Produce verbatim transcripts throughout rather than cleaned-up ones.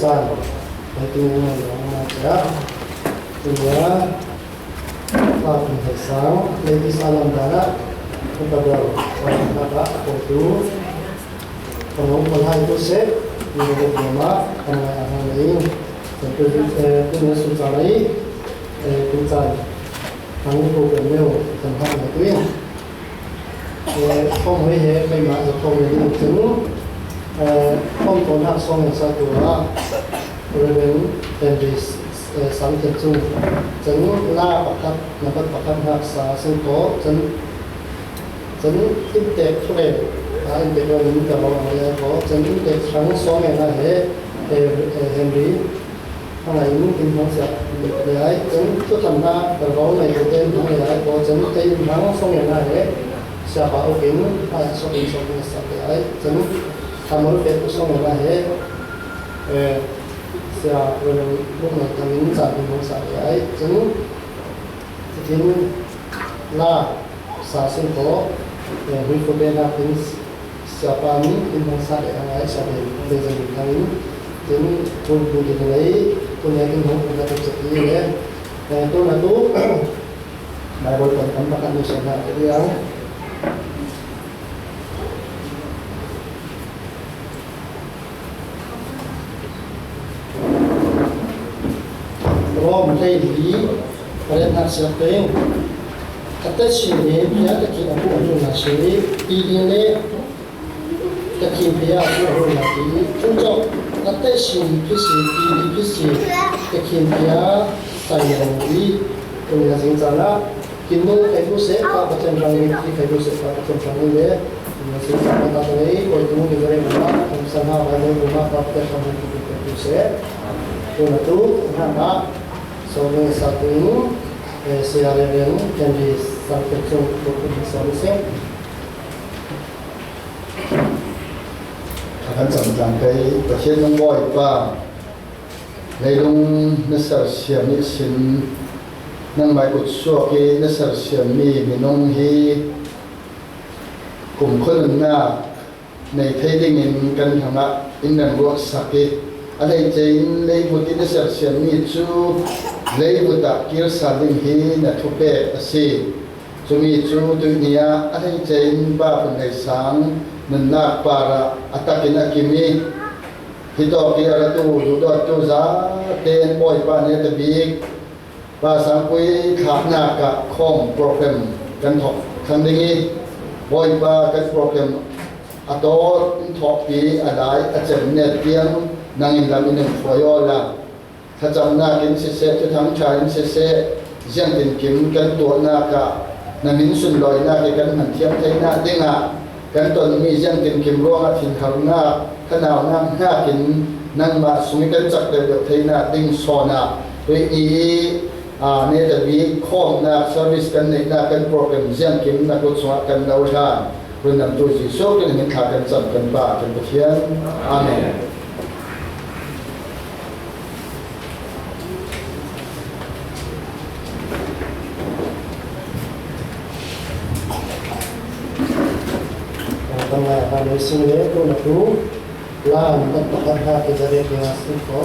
Hei tu ngai lo ma cha. Tu ya. Pa kum hei sang. Ladies alam dana. Kita ber. Sa na ka ko tu. Ko lo ko hai tu se. Ni ko ma. Ko ngai a hang ni. Tu tu ni su cha lai. Tu cha. Hang ko ko neu. Kan ha na tu. Khawm hoi he, keimah za khawm le ding cun, khawm tawn hak sawng sa tu ah, Reverend Henry Sang Thian Cung, cun la pakhat, nambat pakhat hak sa sing ko, cun, cun inntek thurel, a inntek lo in ka lo ang le ko, cun inntek hrang sawng e na he, Henry, a ngai in kin hmang sia le ai, cun thuthang hna darvo nei ko ten hmang le ai, ko cun tei in hmang song le na he, siapa uk in, ai, sok in sok in sak le ai, cun tamul pek ko song le na he, eh, sia rel luk nei tam in caan in hmang sak le ai, cun, cikin la sa sing ko, eh, hui fu te na pin Siapa nih in hmang sa le a ngai sa le Benjamin Thang in tin kun kun ti lei kun ya tin hmang kun na tu cek i le tu na tu Bible kon kan pakhat ni sa na ti ang Rom hlei li pariat nak siak peng a te sin he bia te ki a bu a tu na si ti le Ka khin pia cu a hung nak i, cun cawk a tehsin khi si, ti khi si, ka khin pia sai lo i, kum na zing caan ah, kin nung khai bu seh, ka Pathian rang i, ti khai bu seh, ka Pathian rang i le, kum na zing caan ah, ta tawh ei, koi tu ni ka rem ah, kum san ha, bai lo, kum ah, ka Pathian rang i, ti khai bu seh. Kum na tu, hna ah, so ne sa tu, eh, sia reng reng, kan di sang kum sung, kum kum sa ni seng. A kan cam tlang kei, Pathian nung Bawipa, leilung na sersiam ihsin, nangmah kutsuak i na sersiammi minung hi kumkhua nunnak nei thei dingin kan hnangah in nan ruahsak i, a hleice in leivut i na sersiammi cu leivut ah kir sal ding hi na thupek a si. Cumi cu tuihni ah a hleice in Pa Phun Hlei Sang nunnak par ah a tak in a kim i, hitawk i a ratu duhdawttu zate in Bawipa nih a tabik Pa Sang Pui thlahnak ah khawm program kan thawk thlang ding i, Bawipa kan program a tawt in thawhpi a lai a cem net tiang nang in lam in in hruai awla, thlacamnak in siseh, thuthang ṭha in siseh, ziangtinkim kan tuahnak ah na min sunlawinak i kan hman thiam theinak dingah kan tonmi ziangtinkim ruangah thinharnak, thanaunak hnakin nangmah sung i kan cak deuhdeuh theinak ding sawn ah tuihni i, aa, netabik khawmnak service kan neihnak kan program ziangkim na kut sungah kan lo hlan. Rundamtu Jesuh Khrih min thla kan cam kan Pa kan Pathian. Amen. Kan lai a kan sin le tu na tu la an tak tak ha ke da de ke sin ko.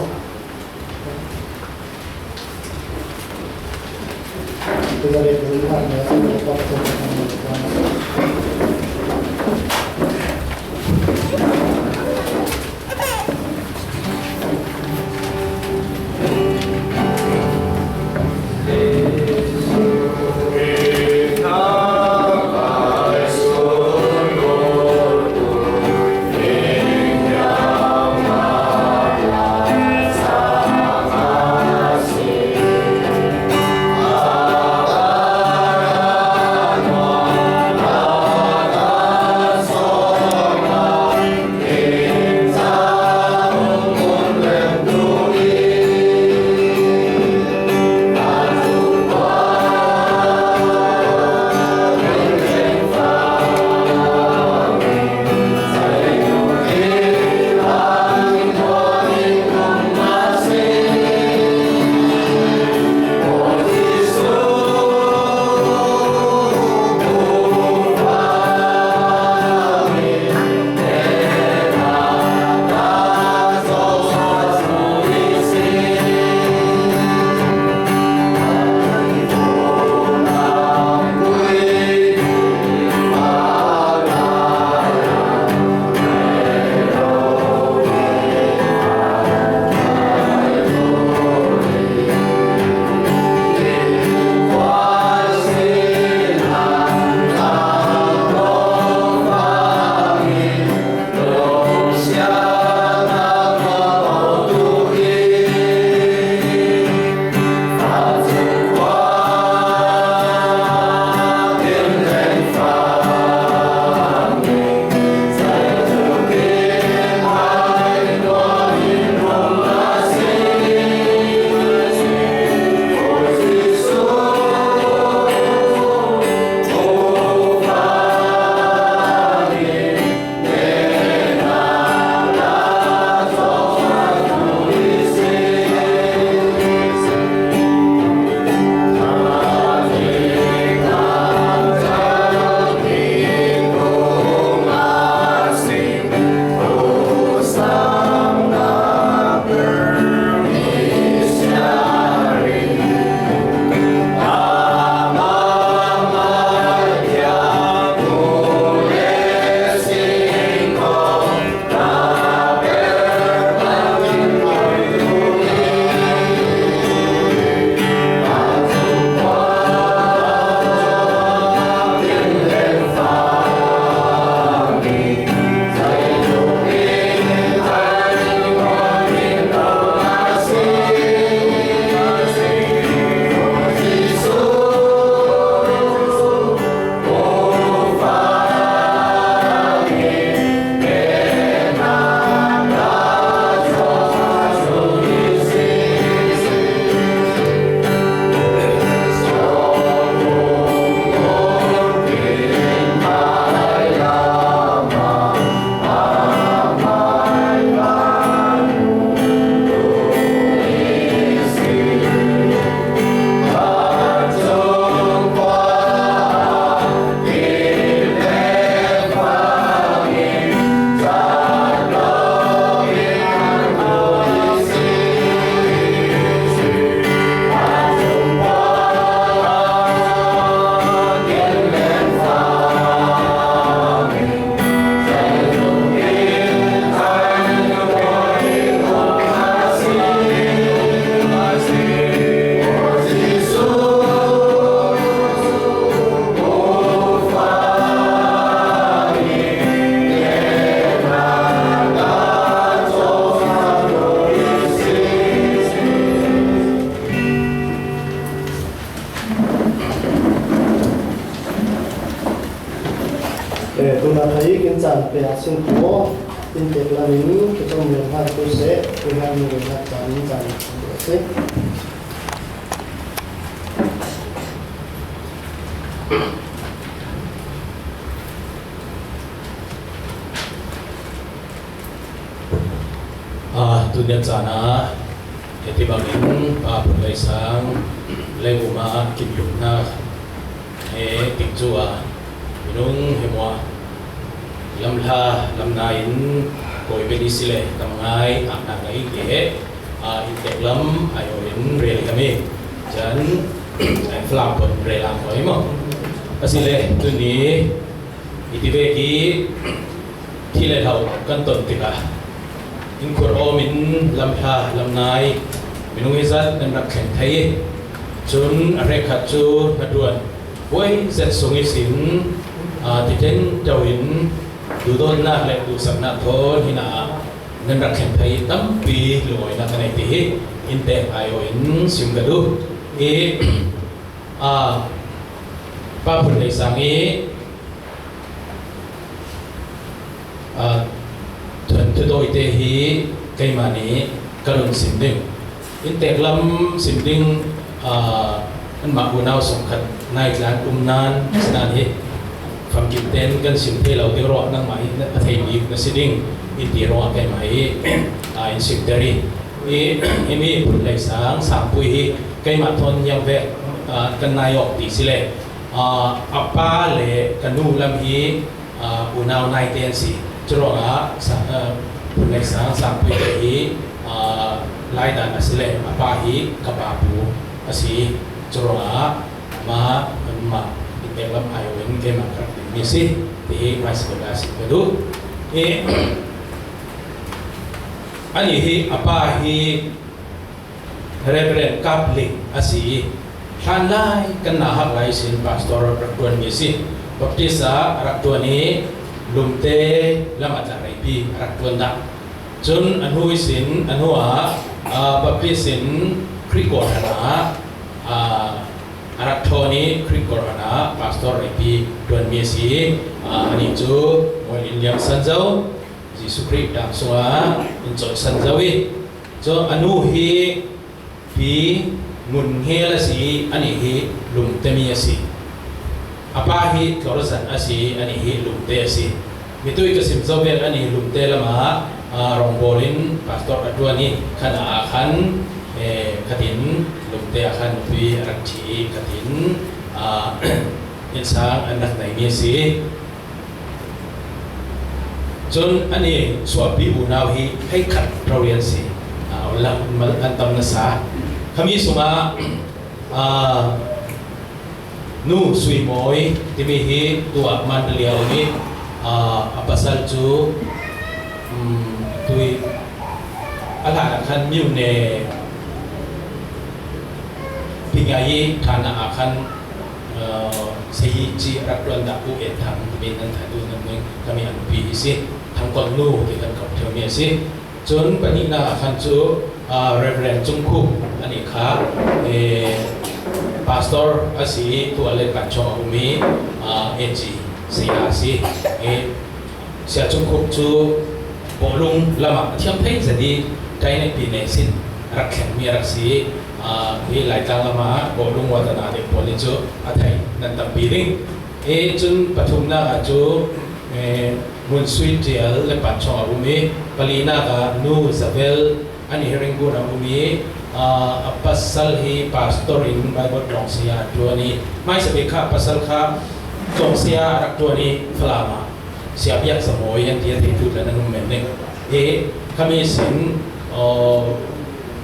Caan pe a sin ko, in tek lamin, ka cawm rel hak tu seh, tu hak mi rel hak caan in caan pe a sin. Ah, tunia caan ah, heti bangin, Pa Phun Lei Sang, lei uma, kim lukna, he, ting cu a, minung he mua, lamhla, lamna in, koi beli sile, tam ngai, ak nak ngai, ke, ah, in tek lam, ai o in, rel kami, jan, ai flam pon, rel ang koi mo. Asile, tuni, Hiti vek hi, thi le hlo kan ton tikah, innkhur awm in lamhla, lamnai, minung hi zat nan rak thleng thei i, cun a hrekkhat cu hnaṭuan huai zet sung ihsin, aa, ti ṭenṭo in duhdawtnak le duhsaknak thawn hinah nan rak thleng thei i tampi lungawinak ka nei ti hi in tek ai aw in sim ka duh i, aa, Pa Phun Lei Sang i Aa, thuanthu tawite hi keimah nih ka run sim ding. Inntek lam sim ding, aa, anmah unau sungkhat nai tlan um nan, sinan hi famkim tein kan sim thei lo ding ruah nangmah hi a thei bik na si ding in ti ruah keimah hi, aa, in simter i, i, himi Phun Lei Sang, Sangpui hi keimah thawn yang vek, aa, kan nai awk ti si le, aa, a pa le ka nu lam hi, aa, unau naite an si. Curuangah sa-, aa, Phun Lei Sang, Sangpui te hi, aa, laidan a si le a pa hi ka pa pu a si. Curuangah mah, mah inntek lam ai aw in keimah ka rak dingmi a si. Ti hi hmaisa bik a si ka duh. Hi, anih hi a pa hi Reverend Kap Ling a si i, hlanlai kan nauhak lai ihsin pastor rak ṭuanmi a si. Baptist ah a rak ṭuan i, Lumte lam a tla reipi a rak ṭuan dah. Cun a hnu ihsin, a hnu ah, aa, Baptist in Khrih kawhhran ah, aa, a rak ṭhawn i, Khrih kawhhran ah pastor reipi ṭuanmi a si. Aa, anih cu Mual Inn Liam San Zo, Jesuh Khrih dang sungah in colh san zo i, cu a nu hi Pi Ngun Ngel a si i, anih hi Lumte mi a si. A pa hi Tlor Zan a si i, anih hi Lumte a si. Mitui ka sim zo vel, anih hi Lumte lamah, aa, rawngbawl in pastor a ṭuan i, khan ah khan, eh, khatin Lumte ah khan mitui a rak ṭhi i, khatin, aa, innsang an rak neimi a si. Cun anih suahpi unau hi hleikhat rori an si. Aa, mal an tam nasa. Khami sungah, aa, Nu Sui Mawi timi hi tuah Mandalay a um i, aa, a pasal cu, um, tui a hlan ah khan myone Pingai i ṭhan ah khan, aa, Sayi Ci rak ṭuan dah Pu En Thang timi nan thah duh nan ning kami an pi hi si. Thangkolh nu ti kan kawh ṭheumi a si. Cun pahnihnak ah khan cu, aa, Reverend Cung Khup anih kha, ee, pastor a si i tuah le panchong a um i, aa, A G saya a si. Ee, Sia Cung Khup cu bawlung lamah a thiam phei zet i, trainepi nesin a rak thlengmi a rak si i, aa, hi Laitlang lamah bawlung watana te pawl nih cu a thei nan tampi ding. Ee, cun pathumnak ah cu, ee, Ngun Sui Tial le panchong a um i, palinak ah Nu Zavel, anih hi Rangoon a um i, aa, a pasal hi pastor in Bible tlawng saya a ṭuan i, hmaisa bik kha a pasal kha tlawng saya a rak ṭuan i, Falam ah Sia Biak Zamawi an ti a theitu tla nan um men ning. I, khami sin, aw,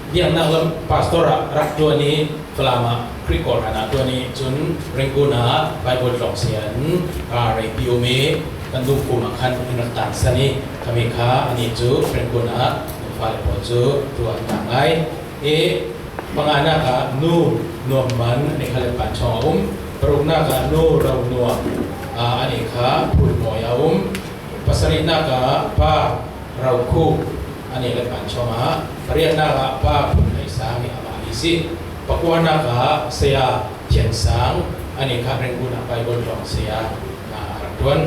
biaknak lam pastor ah rak ṭuan i, Falam ah Khrih kawhhran ah ṭuan i, cun Rangoon ah Bible tlawng saya in, aa, reipi um i, kan dungkhum ah khan in rak tansan i, khami kha anih cu Rangoon ah nu fale pawl cu tuah an ta ngai. I, panganak ah Nu Nuam Man, anih kha le panchong a um. Paruknak ah Nu Ro Nuam, aa, anih kha Phulmawi a um. Pasarihnak ah Pa Ro Khu, anih le panchong ah. Pariatnak ah Pa Phun Lei Sang hi amah hi si. Pakuanak ah Saya Thian Sang, anih kha Rangoon ah Bible tlawng saya, aa, a rak ṭuan.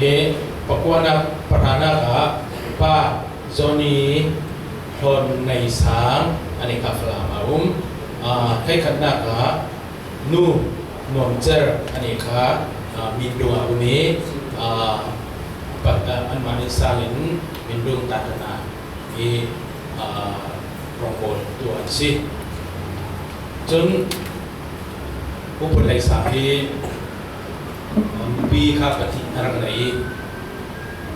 I, Pakuanak, pahranak ah Pa Johnny Hlon Nei Sang a nih kha Falam a um. Aa, kheikhatnak ah Nu Nuam Cer a nih kha, aa, Mindung a um i, aa, pat, aa, anmah nih sangin Mindung tatana i, aa, rongbawltu an si. Cun Pu Phun Lei Sang hi, aa, nupi kha pahnih a rak nei i,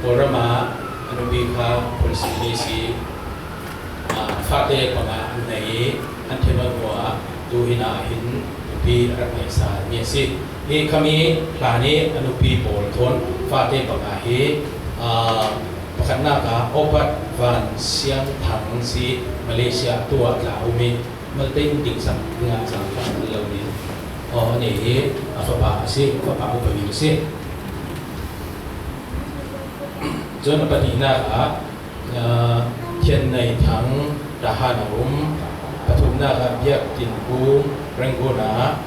Kawlram ah a nupi kha Phun Simi si, aa, fate panga an nei i, an ṭhenawt hnuah tu hin ah hin nupi a rak neihsa mi a si. Hi khami hlan i a nupi pawl thawn fate panga hi, aa, pakhatnak ah Opat Van Siang Thang si, Malaysia tu ah tla a um i, malte in dingsak dingah zaangfah an lo nih. Aw, a nih hi a fapa a si, a fapa upa mi a si. Cun a pahnihnak ah, aa, Thian Nei Thang Tahan a um, pathumnak ah Biak Tin Kung Rangoon ah,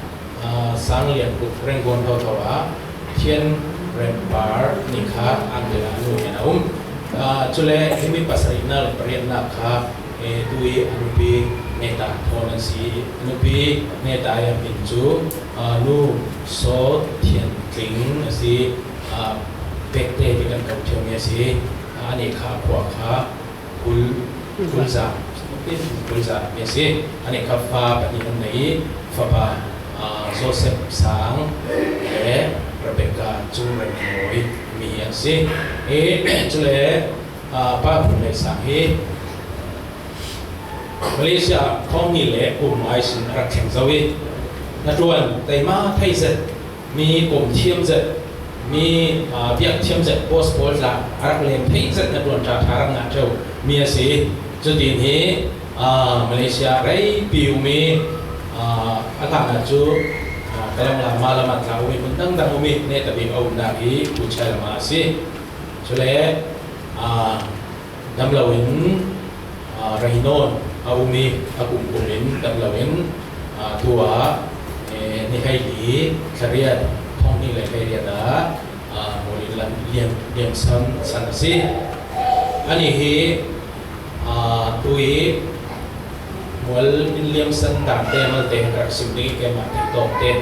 aa, Sang Lian Kuk Rangoon thotho ah, Thian Rem Par nih kha Angkil a nu in a um. Aa, cule himi pasarihnak le pariatnak kha, ee, tu i a nupi Neta thawn an si. A nupi Neta i a min cu, aa, Nu Saw Thian Tling a si. Aa, Bekte ti kan ko ṭheumi a si. Aa, a nih kha a khua kha Kul, Kulza, Kulza mi a si. A nih kha fa pahnih an nei i, fapa, aa, Joseph Sang le Rebecca Cung Rem Mawi mi an si. I, cule, aa, Pa Phun Lei Sang hi Malaysia ah thawng hnih le kum ngai sin a rak thleng zo i, hnaṭuan teima thei zet, mi kum thiam zet, mi, aa, biak thiam zet, post pawl tla a rak lem thei zet, hnaṭuan ṭha ṭha rak ngah ṭheu mi a si. Cutin hi, aa, Malaysia reipi um i, aa, a hlan ah cu, aa, Kalangla mah lam ah tla um i, hmun dangdang um i, neta bik a umnak hi Pu Chai Lama a si. Cule, aa, damlo in, aa, Rainon a um i, a kumkum in damlo in, aa, tu ah, ee, ni hleili thla riat, thawng hnih le hleiriat ah, aa, Mawlin Lam Liam, Liam San, San a si. Anih hi, aa, tu i mual in liamsan dante malte ka rak sim ding i, keimah theitawk te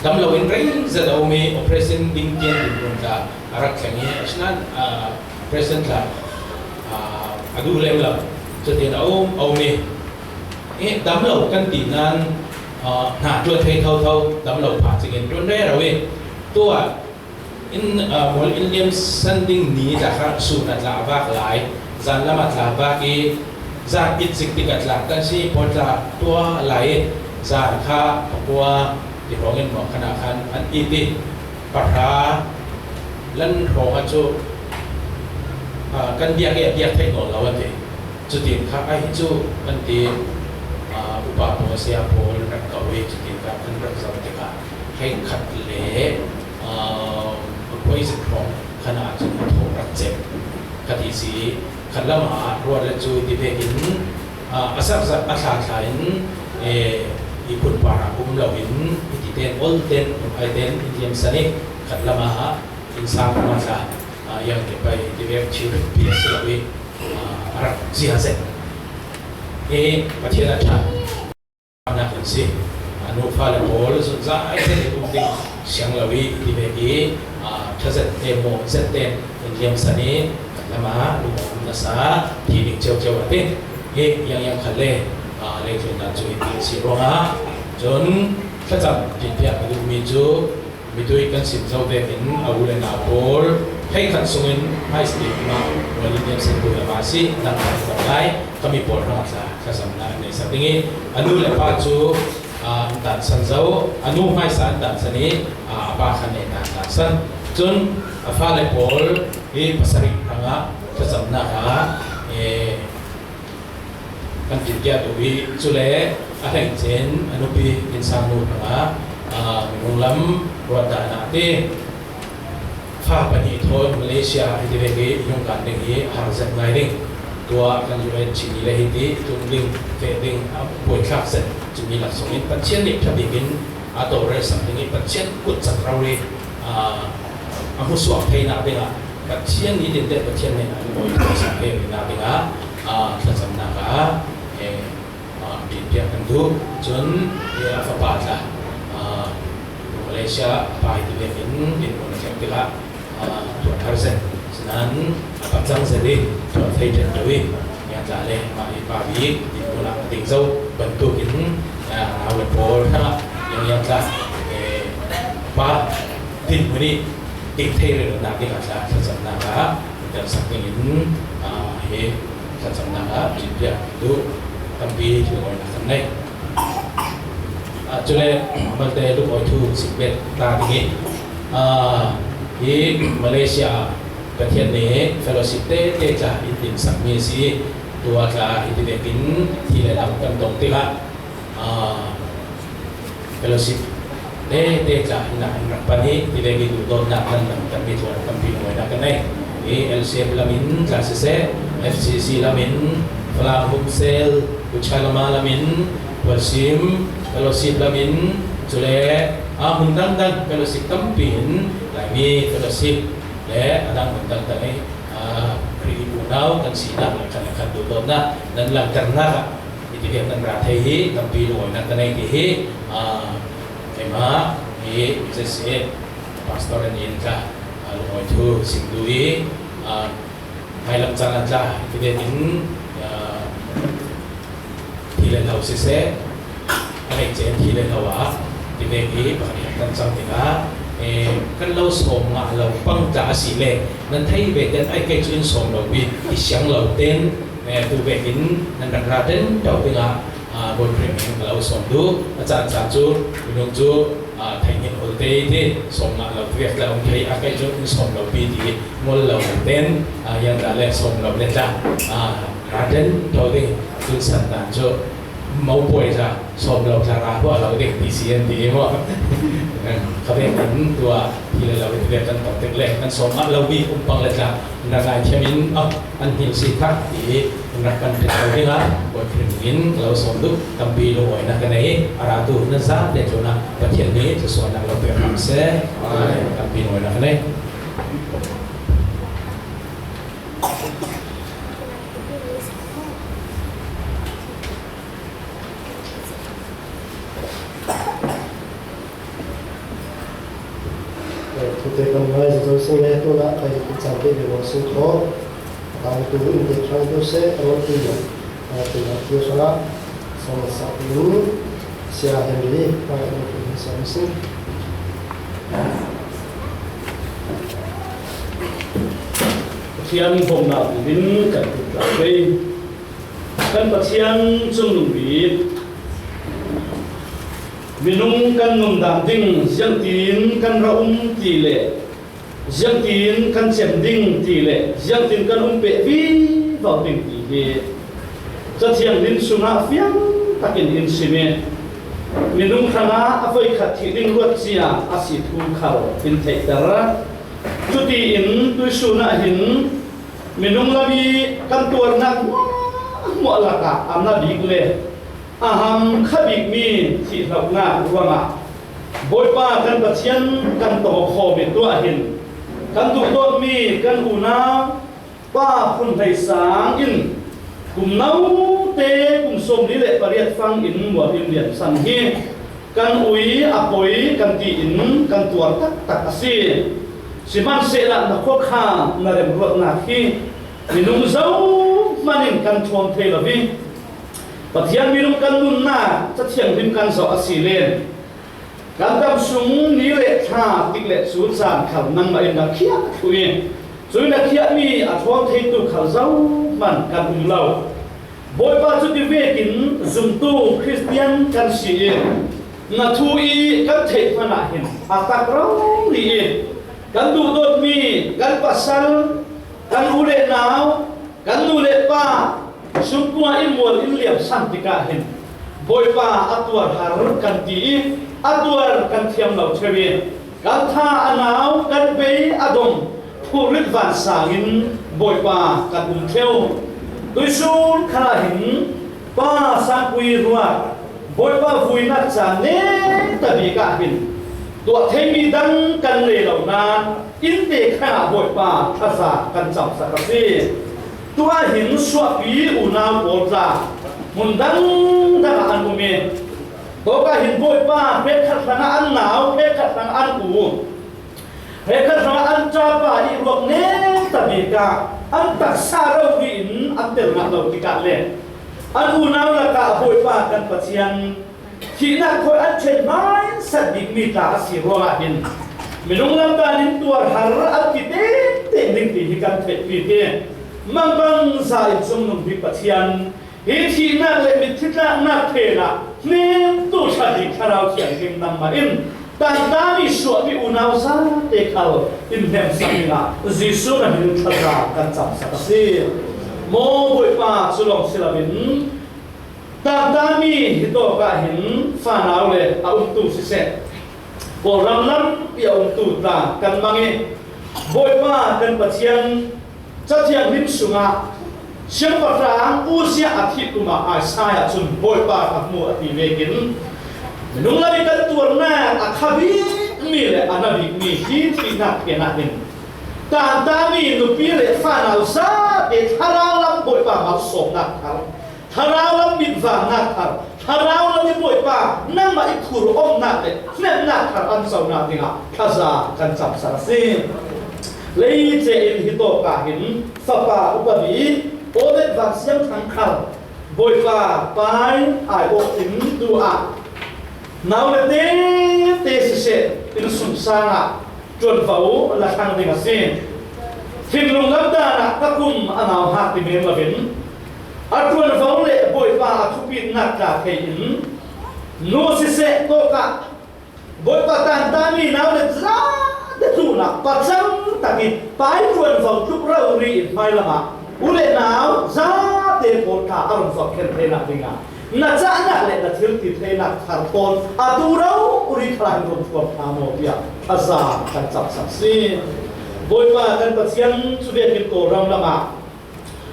damlo in rei zet a um i, operation ding tiang ding run tla a rak thleng i, asinain, aa, operation tla, aa, a duh lem lo. Cutin a um, a um i, i damlo kan ti nain, aa, hna ṭuan thei thotho, damlo phah cingin ṭuan rero i, tu ah in, aa, mual in liamsan ding ni tla kha sun a tla a vak lai, zan lam a tla a vak i, zan it zik tik a tla kan si, pawl tla tuah lai i, zan kha pakua ti hrawng in maw khan ah khan an it i, pahra lan hrawng ah cu, aa, kan biak i a biak theih nawn lo an ti. Cutin kha ahi cu kan ti, aa, upa pawl, saya pawl rak ko i, cutin kha kan rak zoh tikah hleikhat le, aa, a poi zik hrawng khan ah cun a thawh rak cem. Kha ti si, khat lam ah ruat le cu ti vekin, aa, a sak zat a thla thla in, ee, i phun par ah um lo in, i ti ten, ol ten, um ai ten, in liamsan i, khat lam ah in sang ma tla, aa, yang te pai ti vek thil pi a si lo i, aa, a rak zia zet. Ee, Pathian a ṭha nak in si. A nu fale pawl zungzal te nih um ding siang lo i ti vek i, aa, ṭha zet te, maw zet te in liamsan i, kan lam ah lungawm nasa ti ding cio cio a ti. Ee, yang yang khat le, aa, leitlun dan cu in ding si ruangah cun thlacam dinpiak a duhmi cu, mitui kan sim zo vekin a u le nau pawl hleikhat sungin high speed mah mual in liamsan tu le mah si, nang kan ko lai, kami pawl hrang a tla thlacamnak an nei sak ding i, a nu le pa cu, aa, an tansan zo, a nu hmaisa an tansan i, aa, a pa khan nei tan tansan. Cun a fale pawl hi pasarih hrangah thlacamnak ah, ee, kan tintiah tu i, cule a hleicin a nupi innsang nu hrangah, aa, minung lam ruat dan ah ti fa pahnih thawn Malaysia hi ti vek i hung kan ding hi a har zet ngai ding. Tuah kan U N chini le hi ti tlung ding, feh ding, a buaithlak zet cumi laksawng in Pathian nih ṭha bik in a tawlrelsak ding i Pathian kut cak rori, aa, a hmusuak theinak dingah Pathian nitin te Pathian hnenah lungawi thei sak thei rihna dingah, aa, thlacamnak ah, eh, aa, ṭinpiak kan duh. Cun, eh, a fapa tla, aa, Malaysia a pa hi ti vekin dinhmun a thleng tikah, aa, tuar har zet. Sinain a pacang zet i tuar thei ṭheuh i, nia tla le mah i pa bik dinhmun ah a ding zo bantukin, aa, nau le pawl hrangah nia tla, eh, pa dinhmun i ding thei rero nak dingah tla thlacamnak ah kan sak dingin, aa, hi thlacamnak ah ṭinpiak duh tampi lungawinak kan nei. Aa, cule malte lungawi thu sim bet ta ding i, aa, hi Malaysia ah Pathian nih fellowship tete tla in timsakmi a si. Tua tla hi ti vekin hi le lam kan tong tikah, aa, fellowship tete tla in ah in rak pan hi ti vekin duhdawtnak nan lam tampi tla tampi lungawinak kan nei. Hi L C F lam in tla siseh, F C C lam in, Falam Home Cell, Uchalama lam in, Hualsim fellowship lam in, cule, aa, hmun dangdang fellowship tampi in, Laimi fellowship le a dang hmun dangdang i, aa, Khrih unau kan sinak le khan le khan duhdawtnak nan langhternak ah hi ti vek nan ra thei hi tampi lungawinak ka nei ti hi, aa, keimah hi Z C A pastor an in ka, aa, lungawi thu sim duh i, aa, hmailam caan ah tla hi ti vekin, aa, thi le hlo siseh, a ngeih cen thi le hlo ah ti vek i pakhat kan cang tikah, eh, kan lo sawm ngah lo pang tla a si le nan thei ve ten ai kei cu in sawm lo pi ti siang lo ten, eh, tu vekin nan rak ra ten ṭo dingah, ah, Bawi Khrih min ka lo sawm duh. A caan caan cu minung cu, ah, theih hin ol te i ti sawm ngah lo viak tla um thei a kei cu in sawm lo pi ti ngol lo ten, ah, yang tla le sawm lo le tla, ah, ra ten ṭo ding cun san dan cu mopawi tla sawm lo tla ra huah lo ding ti si an ti i maw? Kha vekin tua hi le lo i ti ve kan tong tek le kan sawm ngah lo mi um pang le tla na ngaithiam in, ah, an hngilh si thak ti in rak kan ṭhit lo dingah Bawi Khrih in ka lo sawm duh tampi lungawinak ka nei. A ratu nan zate tlunah Pathian nih thluasuahnak lo pek hram seh. Tampi lungawinak ka nei. Thute kan ngai zo zo sing le tunah kai i cang te le wang sing thaw. A tang tu in te thang deuh seh a rawh tu lo. A tu lo tu sala. Song sa tu. Sia Henry, pa in tu sa sing. Pathian bawmhnak in kan tuk tlak pei. Kan Pathian cung nung bik. Minung kan nundan ding ziangtin kan ra um ti le ziangtin kan cem ding ti le ziangtin kan um peh vivo ding ti hi Cathiang din sungah fiang takin in sim i minung hrangah a voikhat thih ding ruat cia a si thu khal in theihter. Cutiin tuihsun ah hin minung lam i kan tuarnak hmuahhmuah lakah a na bik le a ham kha bikmi thihhlauhnak ruangah Bawipa kan Pathian kan tawk khawm i tuah hin kan duhdawtmi kan unau Pa Phun Hlei Sang in kum note kum sawmli le pariat fang in mual in liamsan hi kan ui a poi kan tiin kan tuar taktak a si. Sihmanhsehlaw na khua kha na remruatnak hi minung zohman in kan ṭhawn thei lo i Pathian minung kan nunnak Cathiang din kan zoh a si le kan dam sung ni le thla tik le cu caan khal nangmah in na khiah thluh i cuih na khiahmi a ṭhawn theitu khal zohman kan um lo. Bawipa cu ti vekin zumtu Khristian kan si i na thu i kan theih hmanh ah hin a tak rori i kan duhdawtmi kan pasal, kan u le nau, kan nu le pa sungkua in mual in liamsan tikah hin Bawipa a tuar har kan ti i a tuar kan thiam lo ṭheu i kan tha a nau, kan bei a dong phurrit van sangin Bawipa kan um ṭheu. Tuihsun khalah hin Pa Sangpui ruat Bawipa vuinak caan neta bik ah hin tuah thei mi dang kan nei lo nain innte khanah Bawipa thaza kan camsak a si. Tua hin suahpi unau pawl tla hmun dangdangah an um i, tawkah hin Bawipa hrekkhat hrangah an nau, hrekkhat hrangah an u, hrekkhat hrangah an ṭapa i ruak nekta bikah an taksa rori in an tel ngah lo tikah le an unau lakah Bawipa kan Pathian thihnak thawi an ṭhen hmaisat bikmi tla a si ruangah hin minung lam danin tuar har an ti tengteng ding ti hi kan theihpih hi. Mangbangza in cungnung bik Pathian, hi thihnak le mitthi tlaknak phenah hnemtu ṭha bik Thlarau Thianghlim nangmah in tangtami suahpi unau zate khal in hnemsak dingah Jesuh na hmin thaza kan camsak a si. Maw Bawipa, cu lawng si loin tangtami hi tawkah hin fanau le a umtu siseh, Kawlram lam i a umtu tla kan mang i, Bawipa kan Pathian Cathianghlim sungah Siangpahrang Uzziah a thih kum ah Isaiah cun Bawipa ka hmu a ti vekin minung lam i kan tuarnak a kha bikmi le a na bikmi hi thihnak phenah hin tangtami nupi le fanau zate thlarau lam Bawipa malsawmnak thar, thlarau lam bitvangnak thar, thlarau lam i Bawipa nangmah i khur omnak le hnemnak thar an conak dingah thaza kan camsak a si. Leice in hi tawkah hin fapa upa bik Obed Van Siang Thang khal Bawipa pai ai awk in tu ah nau le tete siseh, innsungsang ah ṭuanvo la thlang ding a si. Thinlung lam dan ah ka kum a nauhak ti men loin a ṭuanvo le Bawipa a thupitnak tla thei in nu siseh tawkah Bawipa tangtami nau le zate tlunah pacang tak i pai ṭuanvo tluk rori in hmailam ah u le nau zate pawl tla a run vak khen theinak dingah na cahnak le na thil ti theinak thar pawl a tu rori khalah in run thuam hna maw tiah thaza kan camsak si. Bawipa kan Pathian cu vekin Kawlram lam ah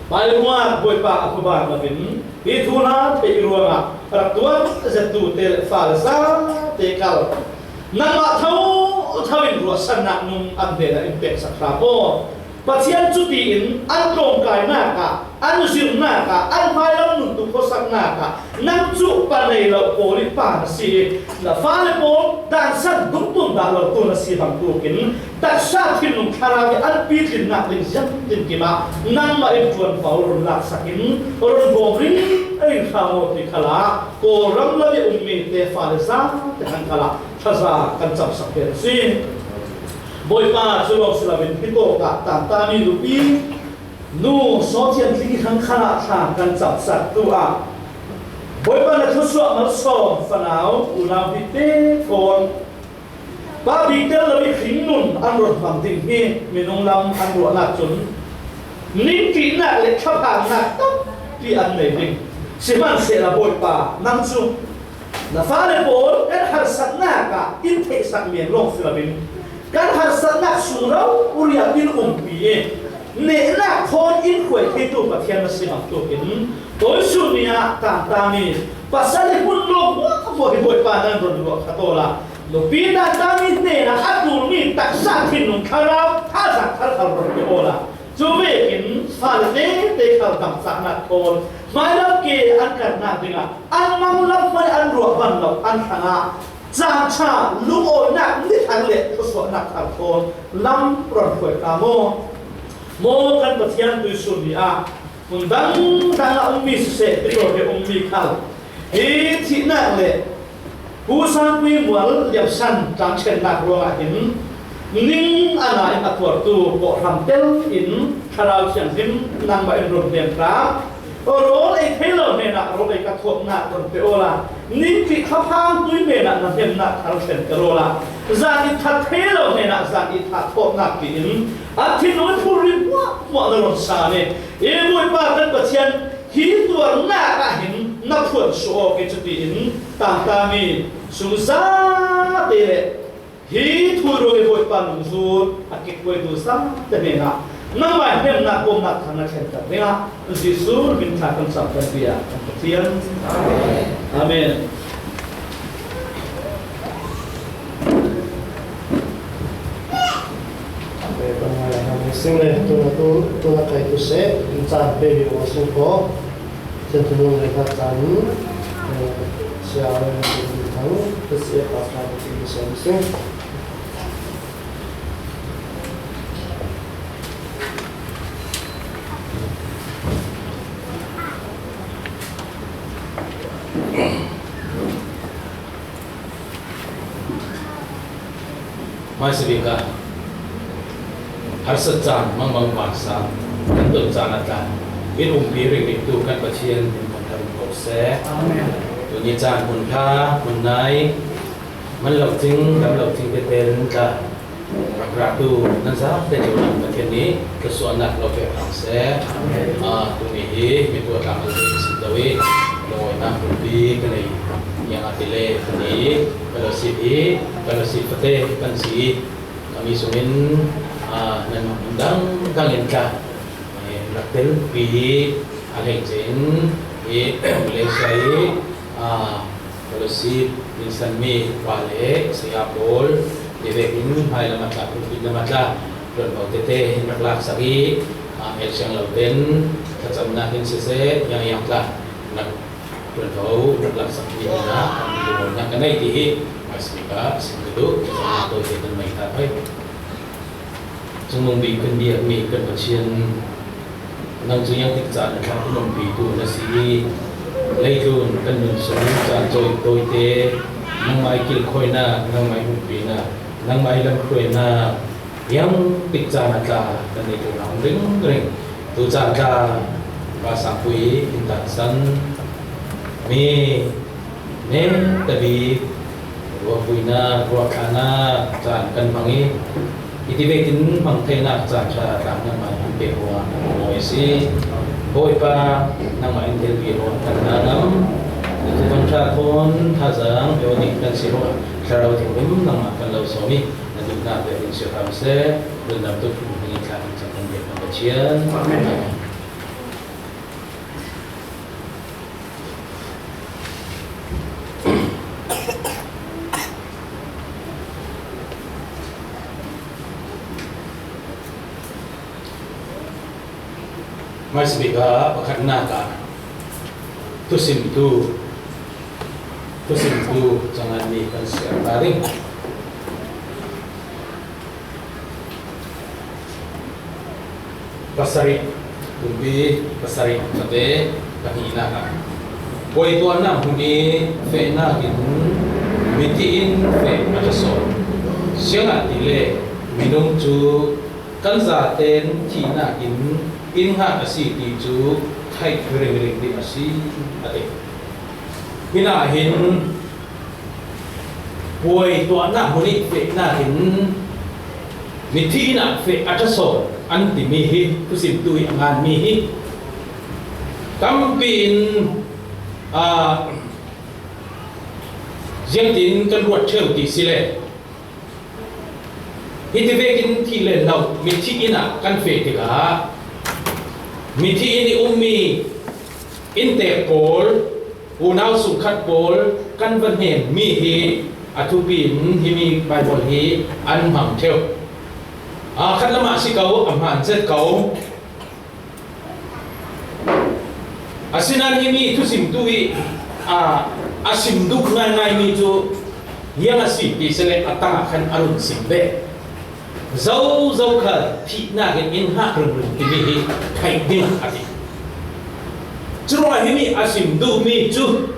Pai ruat Bawipa a khuaban loin hi thuhla peih ruangah rak tuar zettu te le fale zate kal nangmah thotho in ruahsannak nung an hnenah in peksak hram aw. Pathian cutiin an tlawmkainak ah, an zirnak ah, an hmailam nuntu khuasaknak ah nang cu pa nei lo pawl i pa na si i na fale pawl dansan dungtun dah lo tu na si bangtuk in taksa thinlung thlarau i an pitlinnak ding ziangtin kim ah nangmah in ṭuanvo run laksak in run bawm ringring hram aw ti khalah Kawlram lam i ummi te fale zate hang khalah thaza kan camsak ve a si. Bawipa cu lawng si loin hi tawkah tangtami nupi Nu Saw Thian Tling i hang khalah thla kan camsak tu ah Bawipa na thusuah malsawm fanau unau hi te kawn pa bik tel lo i hringnun an run hmang ding hi minung lam an ruahnak cun ningṭihnak le thlaphangnak tampi an nei ding. Sihmanhsehlaw Bawipa nang cu na fale pawl kan harsatnak ah in theihsak men lawng si loin kan harsatnak sung rori ah in umpi i nehnak thawn in hruai theitu Pathian na si bangtuk in tuisun ni ah tangtami pasal i hmun lawng hmuahhmuah hi Bawipa nan run luah khat awla nupi tangtami hnenah a ṭulmi taksa thinlung thlarau thazaang thar khal run pe awla cu vekin fale tete khal damcahnak thawn hmailam ke an karnak dingah an mang lam hmanh an ruah ban lo an hrangah caan ṭha, lungawinak ni thar le thluasuahnak thar thawn lam run hruai ta maw? Maw kan Pathian tuisun ni ah hmun dangdang ah ummi siseh, hi tawk he ummi khal hi thihnak le Pu Sangpui Mual liamsan tlamṭhennak ruangah hin ning a na in a tuartu kawhhran tel in Thlarau Thianghlim nangmah in run hnem ta. Rawl ei thei lo hnenah rawl ei ka thuaknak run pe awla, ningpi khaphang tui hnenah na hnemnak thar thlen ter awla, zan i that thei lo hnenah zan i thah thawknak tiin an thinlung i phurri hmuahhmuah na run sa ni. I Bawipa kan Pathian, hi tuarnak ah hin na phuan suah awk i cutiin tangtami sungzate le hi thu ruang i Bawipa nungzut a kikhuaitu zate hnenah nangmah hnemnak kawmnak thar na thlenter dingah Jesuh min thla kan cam kan bia kan Pathian. Amen. Sing le, tuna tu, tuna kai tu se, in chan pe bi wa sing ko, sen tu nung le ka chan, eh, sia le ni thang, tu se pa ka tu se sing. Hmaisabik ah harsat caan mangbang vansang kan ton caan a tla in umpi ringriktu kan Pathian min thangṭhat ko seh. Amen. Tuni caan hun ṭha, hun nai, man lo cing, dam lo cing tete in tla rak ratu nan zate cio lam Pathian nih thluasuahnak lo pek hram seh. Amen. Ah, tuni hi mi tuah tlang lo si to i, lo na pulpi ka nei, yang a ti le ka nei, fellowship hi, fellowship fate kan si i, kami sungin, ah, nan dang dang in tla, eh, rak telpi hi, a lei cin i, Malaysia i, ah, fellowship in san mi pa le saya pawl, ti vekin hmai lam a tla, pulpit lam a tla, tuan pawl tete in rak laksak i, ah, el siang lo ten, thlacamnak in siseh, yang yang tla, nak tuan pawl, rak laksak mi na, kan mi lo na kan nei ti hi, mas mi ka, sim ka tu, tawite kan mei ta pai. Cungnung bik kan biakmi kan Pathian, nang cu ziangtik caan a thlak in umpitu na si i, leitlun kan nun sung caan cawi tawite, nangmah i kilkhawinak, nangmah i hmuhpinak, nangmah i lamhruainak, ziangtik caan a tla kan nei ṭheo hna ringring. Tu caan tla Pa Sangpui in dansan mi, nen tabik ruahpuinak, ruahthlanak caan kan hmang i, hiti vekin hmang theinak caan ṭha tla nangmah in pe ruang kan hmang a si. Bawipa, nangmah in telpi ruang kan hna ngam. Thuthan ṭha thawn thazaang pio nih kan si ruang thlarau thianghlim nangmah kan lo sawm i, na duhnak vekin si hram seh. Lungdam tuk, hming in thla in cang kan biak kan Pathian. Amen. Hmaisabik ah pakhatnak ah thusimtu, thusimtu cangan nih kan siar ta ding. Pasarih, tumpi pasarih fate pahnihnak ah, puai tuahnak hmun i fehnak in mithi in feh a ṭha sawn. Siangahtile minung cu kan zaten thihnak in in hngak a si ti cu theih ringring ding a si, a ti. Hinahin puai tuahnak hmun i fehnak in mithi in ah feh a ṭha sawn an timi hi thusimtu i a nganmi hi tampi in, aa, ziangtin kan ruat ṭheu ti si le, hiti vekin thih le hlo mithi in ah kan feh tikah mithi in i ummi inntek pawl, unau sungkhat pawl kan va hnemmi hi a thupi in himi Baibal hi an hmang ṭheu. Aa, khat lam ah si ko, a hmaan zet ko. Asinain himi thusimtu i, aa, a sim duh ngaingaimi cu ziang a si ti si le a tangah khan a run sim ve. Zozo khal thihnak in in hngak ringring timi hi theih ding a ti. Curuangah himi a sim duhmi cu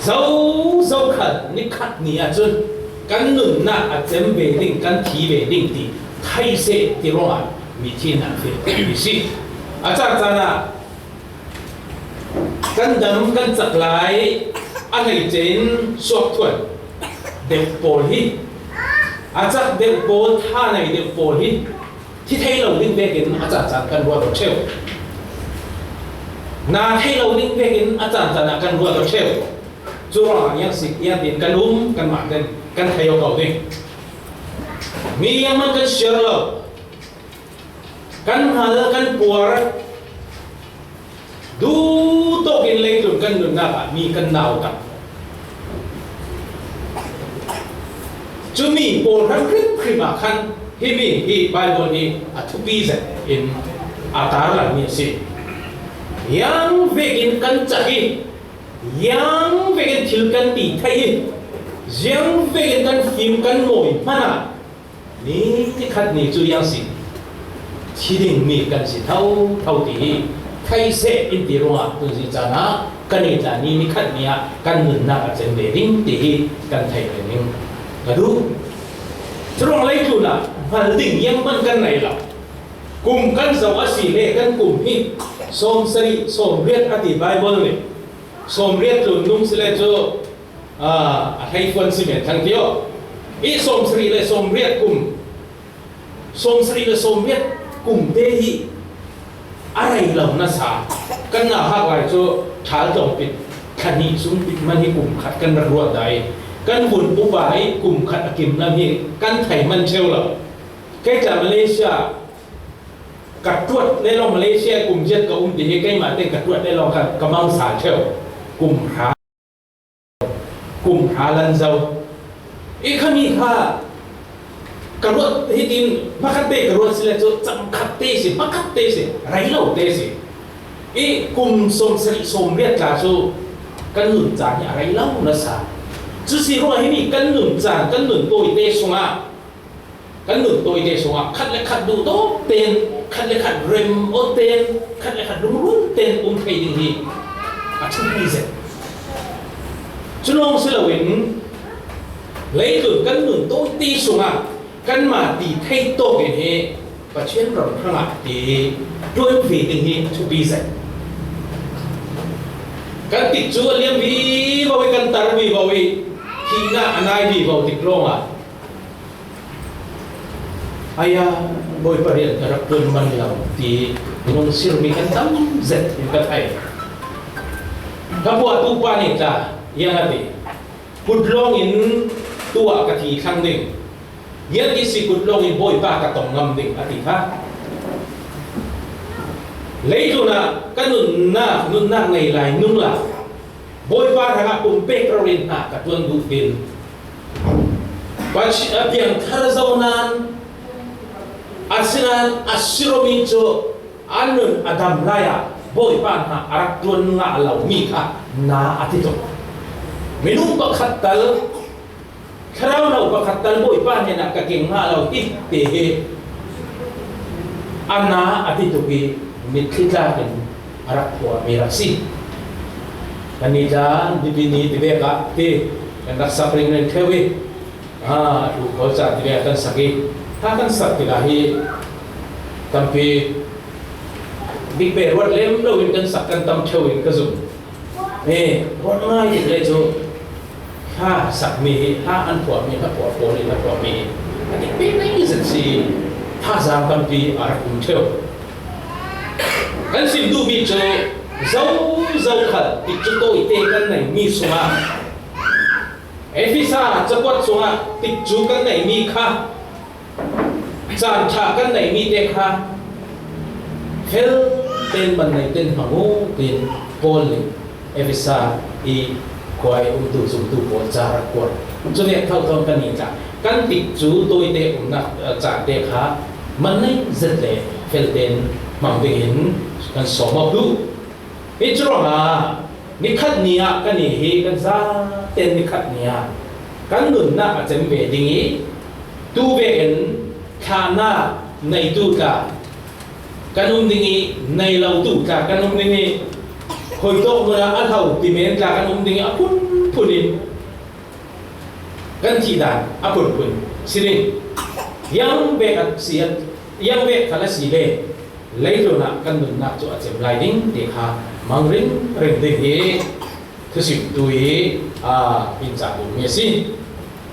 zozo khal nikhat ni ahcun kan nunnak a cem ve ding, kan thi ve ding ti theih seh ti ruangah mithi in an feh mi si. A caan caan ah kan dam kan cak lai a hleice in suak thuan deuh pawl hi, a cak deuh pawl, tha nei deuh pawl hi thi thei lo ding vekin a caan caan kan ruat aw ṭheu. Na thei lo ding vekin a caan caan ah kan ruat aw ṭheu. Curuangah ziang si, ziangtin kan um, kanmah kan, kan thei aw ko ding. Mi ziangman kan siar lo. Kan hngal, kan puar, duhtawk in leitlun kan nunnak ah mi kan nau tak. Cumi pawl hrimhrim ah khan Himi hi Bible hi a thupi zet in a tarlan mi a si. Ziang vekin kan cak hi, ziang vekin thil kan ti thei hi, ziang vekin kan fim kan mawi hmana, ni khat ni cu ziang si, thi ding mi kan si thotho ti hi thei seh in ti ruangah tunzi caan ah kan i tla ni, ni khat ni ah kan nunnak a cem ve ding ti hi kan thei ve ding ka duh. Curuang leitlun ah hngal ding zianghman kan nei lo. Kum kan zoh a si le kan kum hi sawmsarih sawmriat a ti Bible nih. Sawmriat tlun nung si le cu, aa, a hleifuan si men thang ti aw. I sawmsarih le sawmriat kum, sawmsarih le sawmriat kum te hi a rei lo nasa. Kan nauhak lai cu ṭhal tlawng pit, thla hnih sung pit man hi kum khat kan rak ruat dah i, kan vun upa i kum khat a kim lam hi kan thei man cheu lo. Kei tla Malaysia ka tuat le lawng, Malaysia kum ziat ka um ti hi keimah tein ka tuat le lawng kha ka mang sal cheu. Kum hra kum hra lan zo. I khami kha ka ruat hitin hmakhat te ka ruat si le cu cam khat te si, hmakhat te si, rei lo te si. I kum sawmsarih sawmriat tla cu kan nun caan hi a rei lo nasa. Cu si ruangah himi kan nun caan, kan nun tawi te sungah kan nun tawite sungah khat le khat duhdawt tein, khat le khat rem aw tein, khat le khat lungrun tein um thei ding hi a thupi zet. Cu lawng si loin, leitlun kan nun tawite sungah kanmah ti thei tawk in hi Pathian ram hrangah ti ṭuan ve ding hi a thupi zet. Kan tikcu a liam vivo i, kan tar vivo i, thihnak a nai vivo tik lawngah, aya, Bawipa rian ka rak ṭuan man lo ti nung sirmi kan tam zet in ka thei. Ka puahtu pa nih tla, ziang a ti, kut lawng in tuah ka thi thlang ding, ziang ti si kut lawng in Bawipa ka tong ngam ding a ti kha. Leitlun ah ka nunnak, nunnak nei lai nung la, Bawipa hrangah pumpek rori hna ka ṭuan duh tin, Pathian a piangthar zo nain, asinain a si romi cu a nun a dam lai ah Bawipa hna a rak ṭuan ngah lomi kha na a ti tuk. Minung pakhat tal, thlarau lo pakhat tal Bawipa hnenah ka keng ngah lo ti te hi a na a ti tuk i, mitthli tlak in a rak phuahmi rak si. Kan ni tla, nipi ni tivek ah ti kan rak sak ringring ṭheu i, aa, a ṭhu khawl ca tivek kan sak i, ha kan sak tikah hi tampi bik pe ruat lem lo in kan sak kan tam ṭheu in ka zum. He, ruat ngai dik le cu, hla sakmi hi, hla an phuahmi, hla phuah pawl hi, hla phuahmi hi a dik pi ngai zet si. Thazaang tampi a rak um ṭheu. Kan sim duhmi cu zo, zo khal tikcu tawite kan neimi sungah, Efesa cakuat sungah tikcu kan neimi kha, caan ṭha kan neimi te kha fel tein man nei tein hmang u, tiin Paul nih Efesa i khua i umtu zumtu pawl ca rak kuat. Cu nih thotho kan i tla, kan tikcu tawite umnak, eh, caan te kha man nei zet le fel tein hmang dingin kan sawm awk duh. Hi cu ruangah nikhat ni ah kan i hi kan zaten nikhat ni ah kan nunnak a cem ve ding i, tu vekin thlahnak neitu tla kan um ding i, nei lotu tla kan um ding i, khuitawk hmun ah a hlo timen tla kan um ding i, a phunphun in kan thih dan a phunphun si ding. Ziang bek a si, ziang bek khal a si le, leitlun ah kan nunnak cu a cem lai ding ti kha mang ringring ding hi thusimtu i, aa, in cah duhmi a si.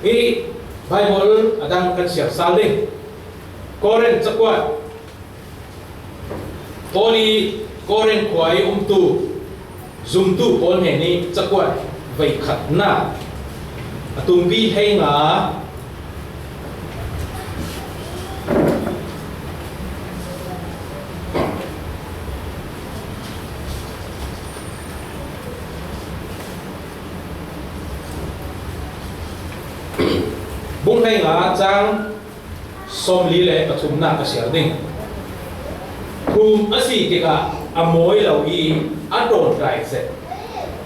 Hi Bible a dang kan siar sal ding. Korin cakuat, Paul i Korin khua i umtu zumtu pawl hnen i cakuat veikhatnak a tumpi hleinga, bung hleinga cang Sawmli le pathumna ka siar ding. Phum a si tikah a mawi lo i a ṭawngkai zet.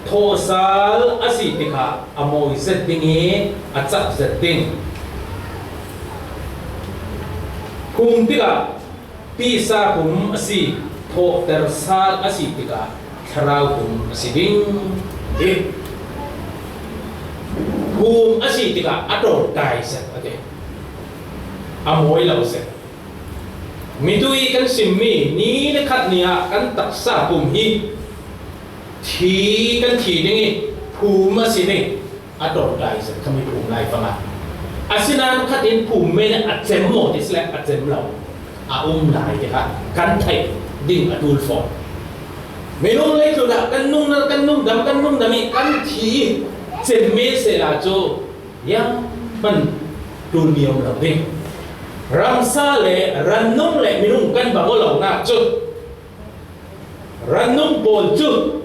Thawhsal a si tikah a mawi zet ding i a cak zet ding. Phum tikah tisa phum a si, thawhter sal a si tikah thlarau phum a si ding. Hi phum a si tikah a ṭawngkai zet a ti. A mawi lo zet. Mitui kan simmi ni le khat ni ah kan taksa phum hi thi kan thi ding i phum a si ding. A ṭawngkai zet kha mi phum lai panga. Asinain khat in phum men a cem maw ti si le a cem lo. A um lai ti kha kan theih ding a ṭul fawn. Minung leitlun ah kan nung, kan nung dam, kan nung dam i kan thi i cem men sehla cu zianghman ṭul mi a um lo ding. Ramsa le rannung le minung kan bang aw lonak cu, rannung pawl cu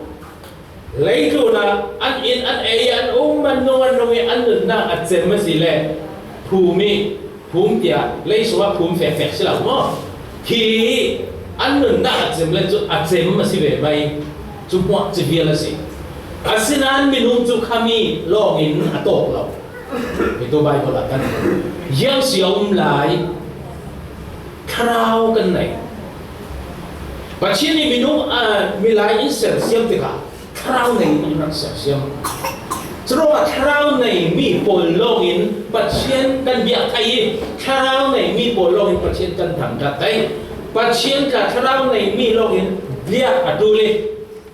leitlun ah an inn, an ei, an um, an nung, an nung i an nunnak a cem a si le phum i, phum tiah lei sungah phum fekfek si lo maw? Thi i an nunnak a cem le cu a cem a si ve mai. Cu hmuah cu vial a si. Asinain minung cu khami lawngin a tawk lo. Hi tu Baibal ah kan hmuh. Ziang si a um lai. Thlarau kan nei. Pathian nih minung, aa, milai in sersiam tikah thlarau nei in rak sersiam. Curuangah thlarau nei mi pawl lawngin Pathian kan biak thei i thlarau nei mi pawl lawngin Pathian kan thangṭhat thei. Pathian tla thlarau nei mi lawngin biak a ṭul i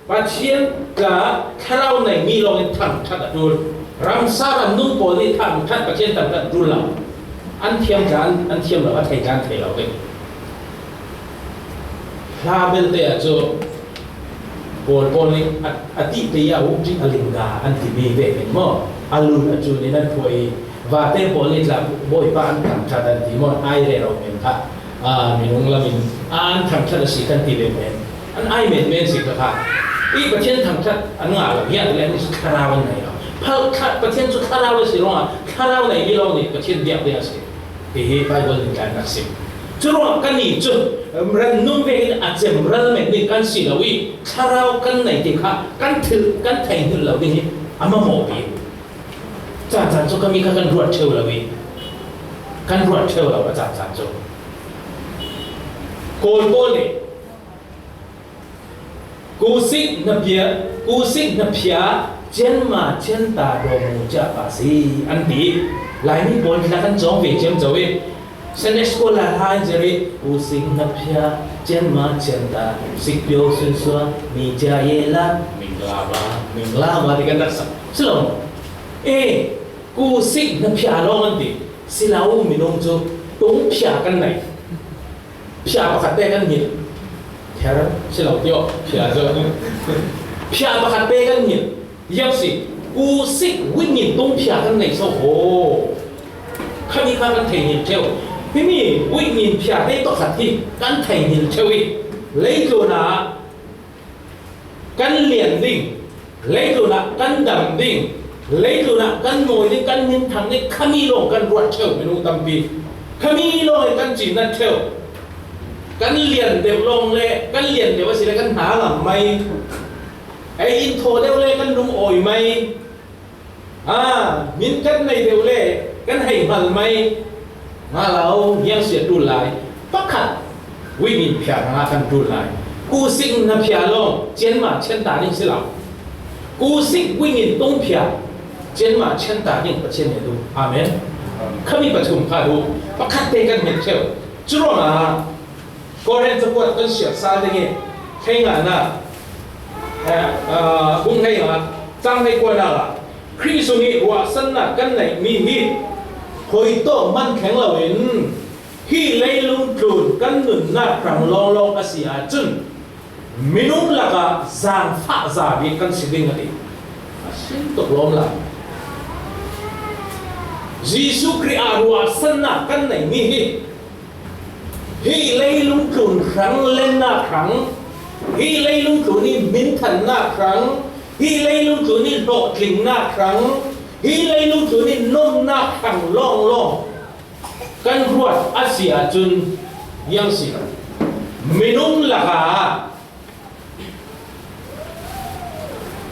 Pathian tla thlarau nei mi lawngin thangṭhat a ṭul. Ramsa ramnung pawl nih thangṭhat, Pathian thangṭhat a ṭul lo. An thiam tla an, an thiam lo, a thei tla an thei lo ve. Hla belte ah cu Kawl pawl nih a, a tih te ah ukṭih a lingga an timi ve men maw? A lun a cun in an phuah i vate pawl nih tla Bawipa an thangṭhat an ti maw? Ai rero men kha, aa, minung lam in an thangṭhat a si kan ti ve men. An ai men men si kha kha. I Pathian thangṭhat an ngah lo, ziah ti le an thlarau an nei lo. Phal khat Pathian cu thlarau a si ruangah thlarau nei mi lawng nih Pathian biak ding a si. Hihi Baibal nih tla rak si. Curuangah kannih cu rannung vekin a cem ralmen ding kan si lo i thlarau kan nei ti kha kan thil, kan thei hngilh lo ding hi a mamawh bik. Caan caan cu kami kha kan ruat ṭheu lo i kan ruat ṭheu lo a caan caan cu. Kawl pawl nih Kusik hnaphia, kusik hnaphia, cianma cianta dawmu ca pa si, an ti. Laimi pawl tla kan cawng ve ciamco i Sunday school ah hla in zir i kusik hnaphia, cianma cianta, sikpio sunsua, mi ca yela, minglava, minglava ti kan rak sak si lo maw? E, kusik hnaphia lawng an ti. Si lo, minung cu tungphia kan nei. Phia pakhat te kan hngilh. Ther si lo tio, phia cu. Phia pakhat te kan hngilh. Ziang si, kusik witnyin tungphia kan nei so ho. Khami kha kan thei hngilh ṭheu. Himi witnyin phia te pakhat hi kan thei hngilh ṭheu i leitlun ah kan lian ding, leitlun ah kan dam ding, leitlun ah kan mawi ding, kan minthang ding, khami lawng kan ruat ṭheu minung tampi. Khami lawng in kan cinat ṭheu. Kan lian deuh lawng le, kan lian deuh a si le kan hna lam mai. Ei in thaw deuh le kan lung awi mai. A, min kan nei deuh le kan hei hngal mai. Hngal lo, ziang si a ṭul lai. Pakhat, witnyin phia hrangah kan ṭul lai. Kusik hnaphia lawng, cianma cianta ding si lo. Kusik witnyin tungphia, cianma cianta ding Pathian nih a duh. Amen. Khami pathum kha duh. Pakhat te kan hngilh ṭheu. Curuangah Korin cakuat kan siar sal ding i, hleinganak, eh, ah, bung hleinga, cang hleikuanak ah, Khrih sung i ruahsannak kan neihmi hi hoi tawk hman thleng loin, hi leilung tlun kan nunnak hrang lawnglawng a si ahcun, minung lakah zaangfahza bik kan si ding a ti. A sin tuk lawm lai. Jesuh Khrih ah ruahsannak kan neihmi hi, hi leilung tlun hrang lennak hrang, hi leilung tlun i minthannak hrang, hi leilung tlun i hlawhtlingnak hrang, hi leilung tlun i nomnak hrang lawnglawng Kan ruat a si ahcun, iang si, minung lakah,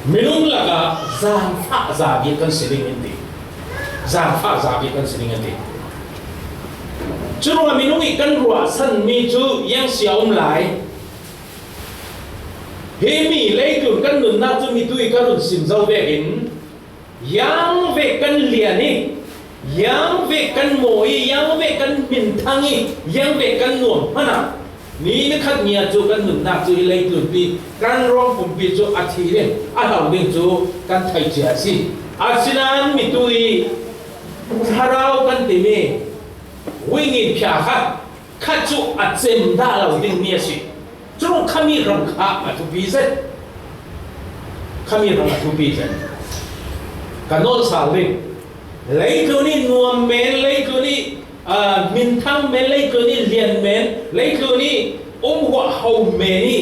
minung lakah zaangfah za bik kan si ding in ti. Zaangfah za bik kan si ding in ti. Curuangah minung i kan ruahsanmi cu iang si a um lai. Himi leitlun kan nunnak cu mitu i kan run sim zo vekin, iang vek kan lian i, iang vek kan maw i, iang vek kan minthang i, iang vek kan nuam hmanh ah, ni nikhat ni ah cu kan nunnak cu hi leitlunpi, kan ruang pumpi cu a thi ding, a hlo ding cu kan theih cia a si. Asinain mitu i thlarau kan timi, wingin phia kha, kha cu a cem dah lo dingmi a si. Cun khami ram kha a thupi zet. Khami ram a thupi zet. Ka nolh sal ding. Leitlun i nuam men, leitlun i, aa, minthang men, leitlun i lian men, leitlun i umhuah ho men i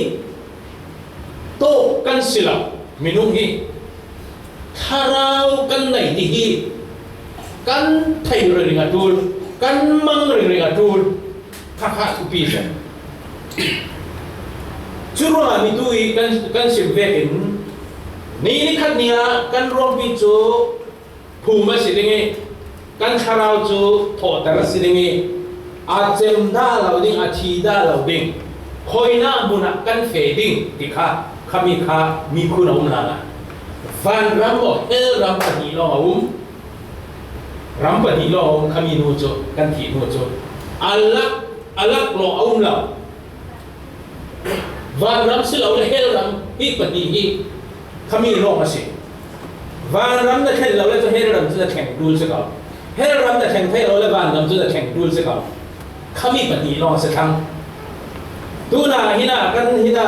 tawk kan si lo. Minung hi thlarau kan nei ti hi kan thei ringring a ṭul, kan mang ringring a ṭul. Kha kha thupi zet. Curuangah mitu i kan, kan sim vekin, ni nikhat ni ah kan ruangpi cu phum a si ding i, kan thlarau cu thawhter a si ding i, a cem dah lo ding, a thi dah lo ding, khoinak hmun ah kan feh ding ti kha, khami kha mikhun a um lala. Vanram maw, hell ram pahnih lawng a um. Ram pahnih lawng a um, khami hnu cu, kan thih hnu cu. A lak, a lak lawng a um lo. Vanram si lo le hell ram hi pahnih hi khami lawng a si. Vanram na thlen lo le cu hell ram cu na thleng ṭul si ko. Hell ram na thleng thei lo le vanram cu na thleng ṭul si ko. Khami pahnih lawng a si thlang. Tuna hina kan hina,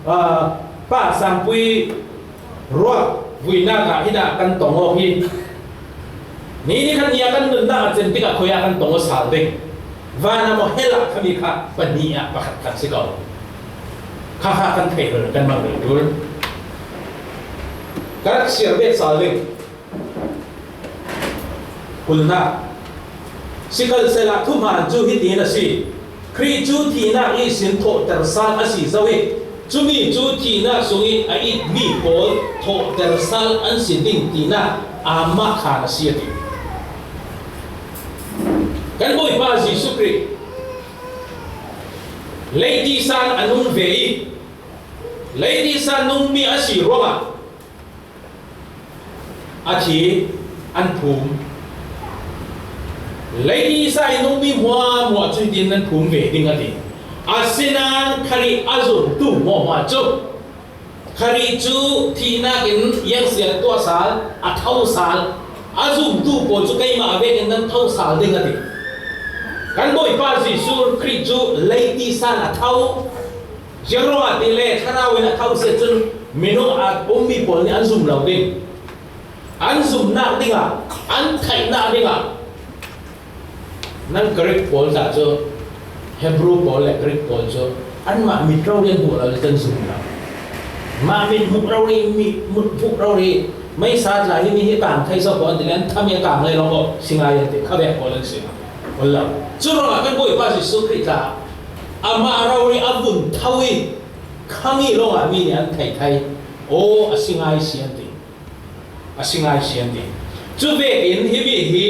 ah, Pa Sangpui ruak vuinak ah hina kan tong awk hi. Ni nikhat ni ah kan nunnak a cem tikah khoi ah kan tong aw sal ding. Van ah maw hell ah khami kha pahnih ah pakhat khat si ko. Kha kha kan theih run kan mang rih ṭul. Ka rak siar bet sal ding. Kulhnak. Sikhalsehla thuhmaan cu hitin a si. Khrih cu thihnak ihsin thawhter sal a si zo i, cumi cu thihnak sung i a itmi pawl thawhter sal an si ding tinak aa mah khan a si a ti. Kan Bawipa Jesuh Khrih leiti san a nung ve i, leiti san nungmi a si ruangah a thi an phum. Leiti sa i nungmi hmuahhmuah cu hitin nan phum ve ding a ti. Asinain Khrih a zumtu hmuahhmuah cu, Khrih cu thihnak in iangsiat tuah sal, a tho sal, a zumtu pawl cu keimah vekin nan tho sal ding a ti. Kan Bawipa Jesuh Khrih cu leiti san a tho. Ziangruangah ti le thlarau in a tho si ahcun minung a ummi pawl nih an zum lo ding. An zumnak dingah, an theihnak dingah, nan Greek pawl tla cu, Hebru pawl le Greek pawl cu anmah mit rori an hmuh lo le kan zum lo. Mah mit hmuh rori, mit hmuh rori, meisa tla hi mi hi kang thei so ko an ti le an tham i a kang le lo ko, si ngai an ti, khavek pawl an si. Ol lo. Curuangah kan Bawipa Jesuh Khrih tla amah rori a vun tho i khami lawngah mi nih an thei thei. Aw, a si ngai si an ti. A si ngai si an ti. Cu vekin himi hi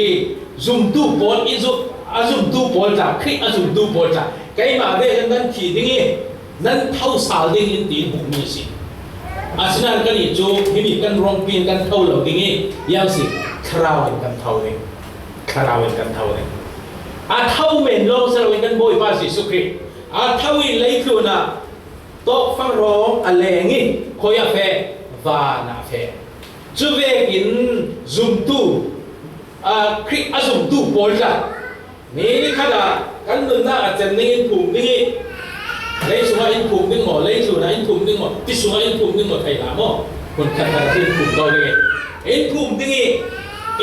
zumtu pawl i zu-, a zumtu pawl tla, Khrih a zumtu pawl tla, keimah vekin nan thi ding i, nan tho sal ding in tiin hmuhmi a si. Asinain kan i cu himi kan ruangpi in kan tho lo ding i, iang si, thlarau in kan tho ding. Thlarau in kan tho ding. A tho men lawng si loin kan Bawipa Jesuh Khrih a tho i leitlun ah tawkfang hrawng a leng i khoi a feh, van ah feh. Cu vekin zumtu, aa, Khrih a zumtu pawl tla, ni nikhat ah kan nunnak a cem ding in phum ding i, lei sungah in phum ding maw, lei tlun ah in phum ding maw, ti sungah in phum ding maw, thei hlah maw? Hun khat khat ah in phum ko ding i, in phum ding i,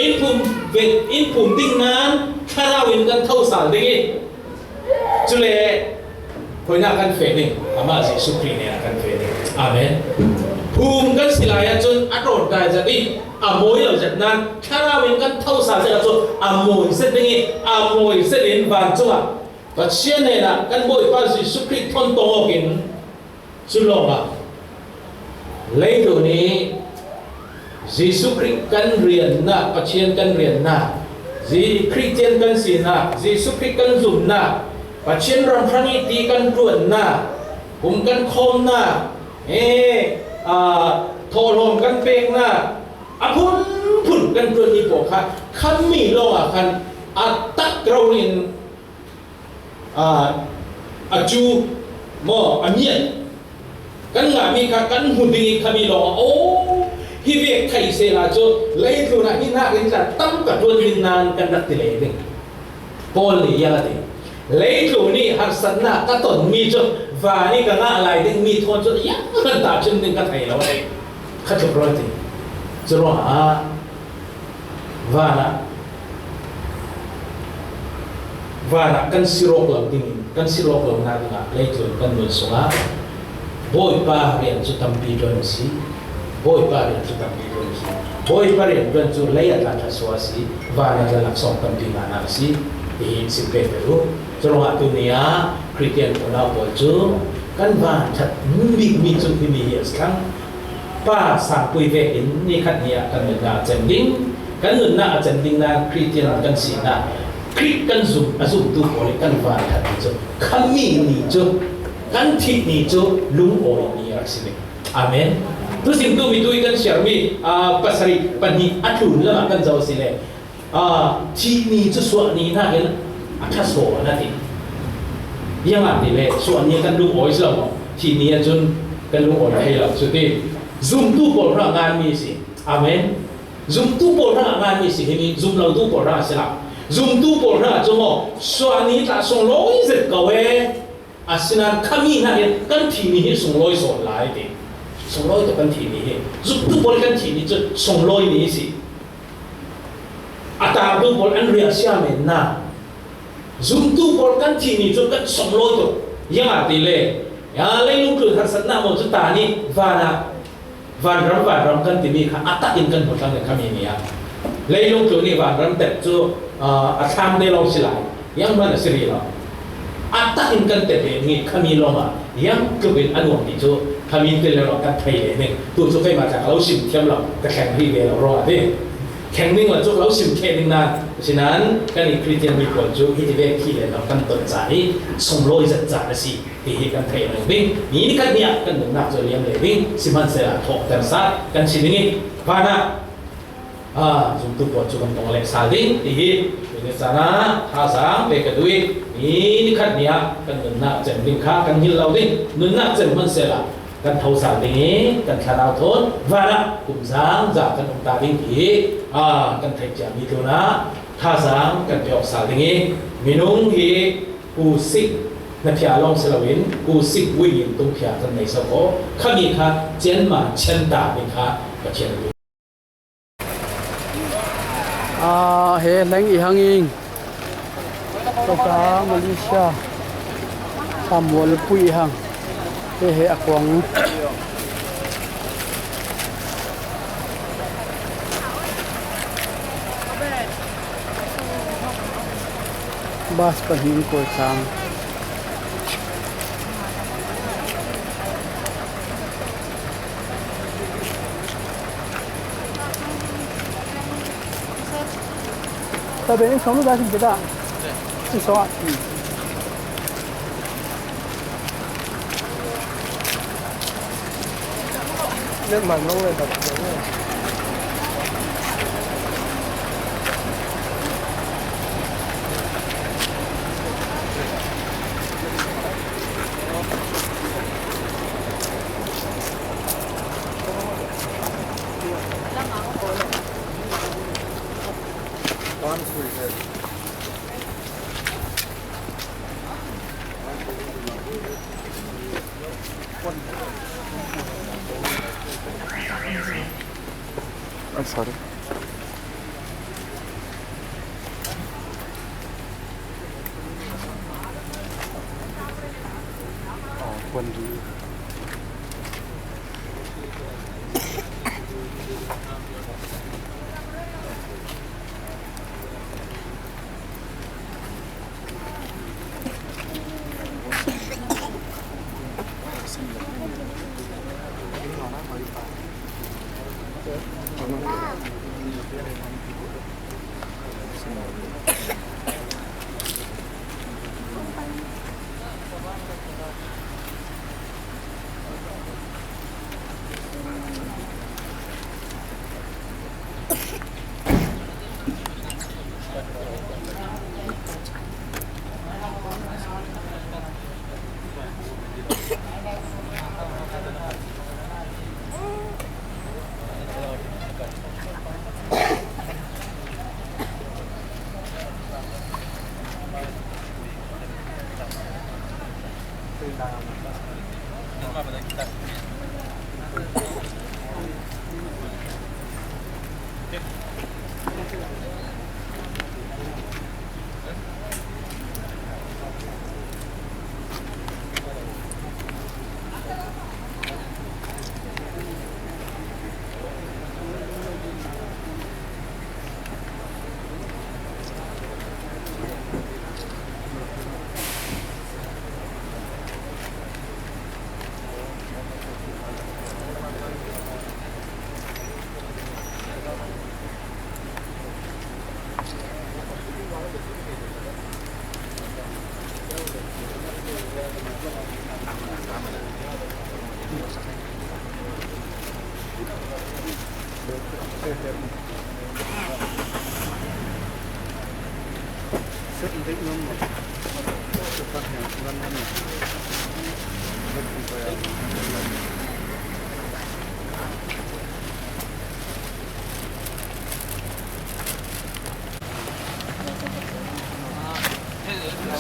in phum ve, in phum ding nain thlarau in kan tho sal ding i, cule khoinak kan feh ding, amah Jesuh Khrih hnenah kan feh ding. Amen. Phum kan si lai ahcun a ṭawnṭai zat i a mawi lo zat nain thlarau in kan tho sal zat ahcun a mawi zet ding hi, a mawi zetin vancungah Pathian hnenah kan Bawipa Jesuh Khrih thawn tawng awkin, cu lawngah leitlun ih Jesuh Khrih kan riannak, Pathian kan riannak, Je-, Khristian kan sinak, Jesuh Khrih kan zumnak, Pathian ram hrang ih ti kan ṭuannak, kum kan khawmnak, he, aa, thawhlawm kan peknak, a phunphun kan ṭuanmi pawl kha khammi lawngah khan a tak rau in, aa, a cu maw, a mian kan ngahmi kha kan hmu ding ih khami lawngah, aw, hi vek theih sehla cu leitlun ah hi nak in tla tam ka ṭuan ding nain kan rak ti leh ding. Paul nih ziang a ti, leitlun ih harsatnak ka tonmi cu van ih ka ngah lai dingmi thawn cu ziang kan tahṭhim ding ka thei lo a ti. Kha tluk rua a ti. Curuangah vanah, vanah kan si rawk lo dingin, kan si rawk lonak dingah leitlun kan nun sungah Bawipa rian cu tampi ṭuan si, Bawipa rian cu tampi ṭuan si, Bawipa rian ṭuan cu lei a tla ṭhat suah a si, van a tla laksawng tampi ngahnak a si, tihi sim pek ve uh. Curuangah tuni ah Khristian unau pawl cu kan van ṭhat bikmi cu himi hi a si thlang. Pa sangpui vekin ni khat ni ah kan nunnak a cem ding, kan nunnak a cem ding nain Khristian kan sinak, Khrih kan zum, a zumtu pawl ih kan van ṭhat ni cu, khami ni cu, kan thih ni cu lungawi ni a rak si ding. Amen. Tuzing tu mi tu ih kan siarmi, aa, pasarih pahnih a tlun lamah kan zoh a si le, aa, thih ni cu suah ni hnakin a ṭha saw na ti. Ziangahtile suah ni kan lungawi si lo maw? Thih ni ahcun kan lungawi thei lo cu ti. Zumtu pawl hrangah nganmi a si. Amen. Zumtu pawl hrangah nganmi a si. Himi zum lotu pawl hrangah a si lo. Zumtu pawl hrangah cu maw, suah ni tla sunglawi zet ko e. Asinain khami hnakin kan thih ni hi sunglawi sawn lai ti. Sunglawi tuk kan thih ni hi. Zumtu pawl kan thih ni cu sunglawi ni a si. A tartu pawl an riah siamen na. Zumtu pawl kan thih ni cu kan sunglawi tuk. Ziangahtile, ya, leilung tlun harsatnak maw cu ta nih vanah Vanram, vanram kan timi kha a tak in kan hmu thlang i khami ni ah leilung tlun ih vanram tet cu, aa, a thlam te lawng si lai, zianghman a si rih lo. A tak in kan tet ve ding i khami lawngah ziang tluk in a nuam ti cu khami te le lawng kan thei ve ding. Tu cu keimah tla ka lo sim thiam lo, ka thleng rih ve lo ruangah ti. Thleng ding le cu ka lo sim ṭheh ding nain, asinain kan i Khristian mi pawl cu hiti ve khi le lawng kan ton caan i sunglawi zat caan a si. Tihi kan theih lo ding. Ni nikhat ni ah kan nunnak cu a liam leh ding. Sihmanhsehlaw thawhter sal kan si ding i, vanah, aa, zumtu pawl cu kan tong leh sal ding. Tihi tuni caan ah thazaang pe ka duh i, ni nikhat ni ah kan nunnak cem ding kha kan hngilh lo ding. Nunnak cem hmanhsehlaw kan tho sal ding i, kan thlarau thawn vanah kum zaangza kan um ta ding tihi, aa, kan theih ciami tlunah thazaang kan pe awk sal ding i, minung hi Pu Sik hnaphia lawng si loin Pu Sik Wing in tungphia kan nei so ko. Khami kha cianma chianta ding kha Pathian a duh. Aa, he hleng i hang ing. Ka Malaysia. Ka mualpui i hang. He he a kuang. Bus pahnih in kawl cang. Ka ben in sawm lu dah sin kita. In sawm ah. I'm sorry. Oh, kuan dih.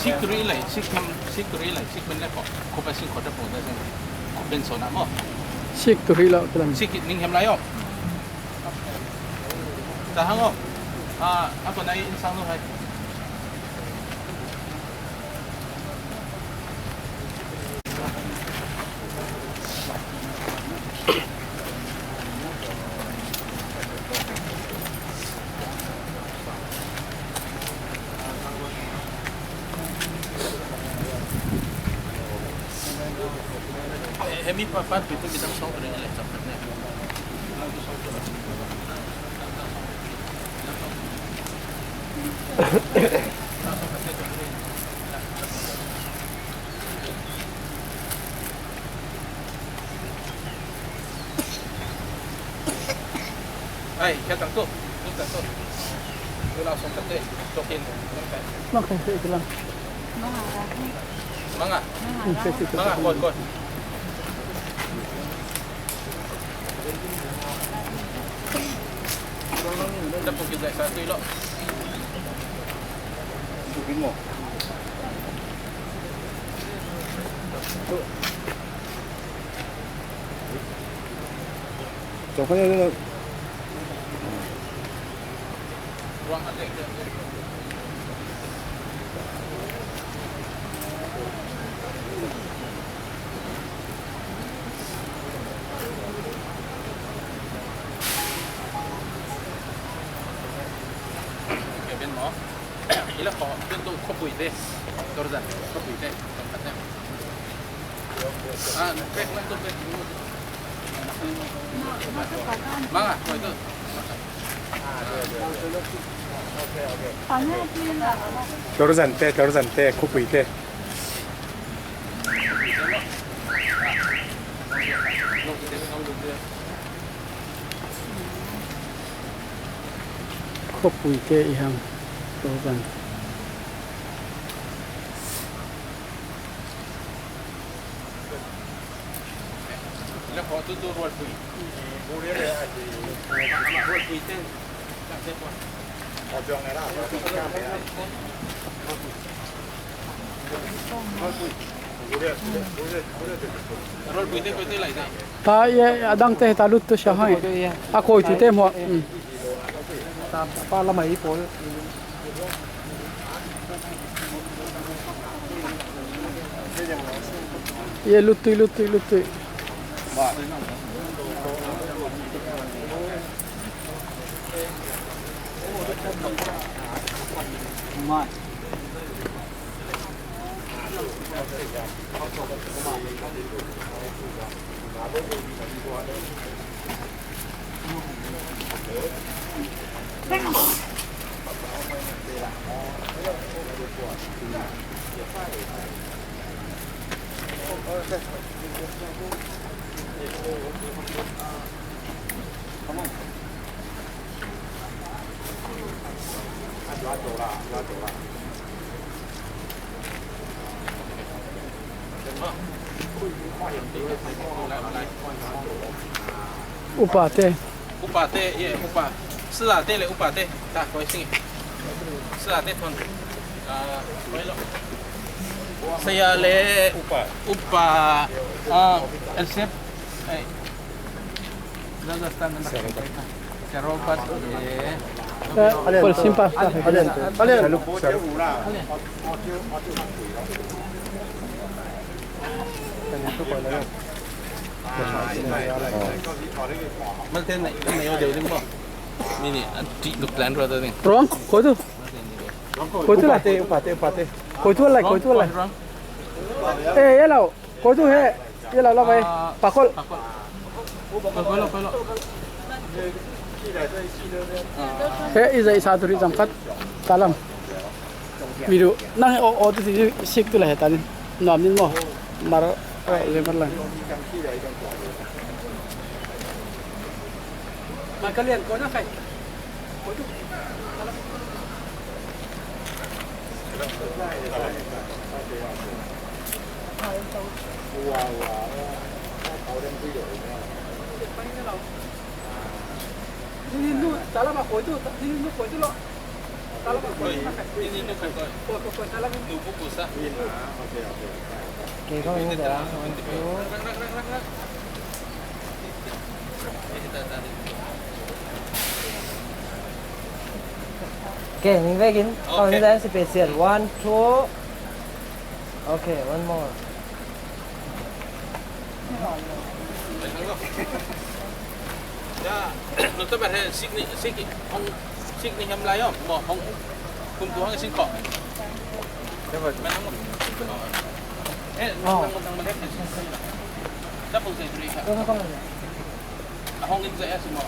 Sik turi lai, sik tham, sik turi lai, sik ben lai ko, ko pa sik ko ta pong ta sik, ko ben so na mo. Sik turi la pelang. Sik ning hem lai o. Ta hang o. Ah, ako na insang no hai. Hemi pa pa pitu midang song ring le chapter ne. Ai, kaya tangko. Yung tangko. Yung langsung kate. Tokin. Yung kate. Maka sa ito lang. Manga. Manga. Manga, kuwan, kuwan. Tapos kita sa tulo. Sukin mo. Chao ka na. Ila ko, ito ko puwede. Tordan, ko puwede. Ah, pek lang to, pek. Manga, ko ito. Tordan te, tordan te, ko puwede. Khawpui te i hang tukan. Ta ye adang te ta lut tu sha hai. A koi tu te mo. Ta pa la mai pol. Ye lut tu, lut tu, lut tu. Upa te. Upa te, ye, upa. Sila te le upa te. Ta, koi sing. Sila te thon. Ah, koi lo. Saya le upa. Upa. Ah, accept. Hey. Eh, por simpa. Ruang, koi tu. Koi tu lai. Upa te, upa te, upa te. Koi tu lai, koi tu lai. Eh, ye lo. Koi tu he, ye lo lo bai, pakol. Pakol. Koi lo, koi lo. He, i zai sa tu ri jam khat, salam. Video, nang o, o tu si sik tu la he ta ni. Nom ni mo. Mar, eh, le mar lang. Mai kalian ko na kai. Okay, mình về kìa. Còn bây giờ em sẽ special. One, two. Okay, one more. Ya, no te parece, signi, signi, hong, signi hem lai om, mo, hong, kum tu hong sing ko. Mana mo? Eh, nang, nang, nang, nang, Double sa ito rin siya. Ahong din sa S mo.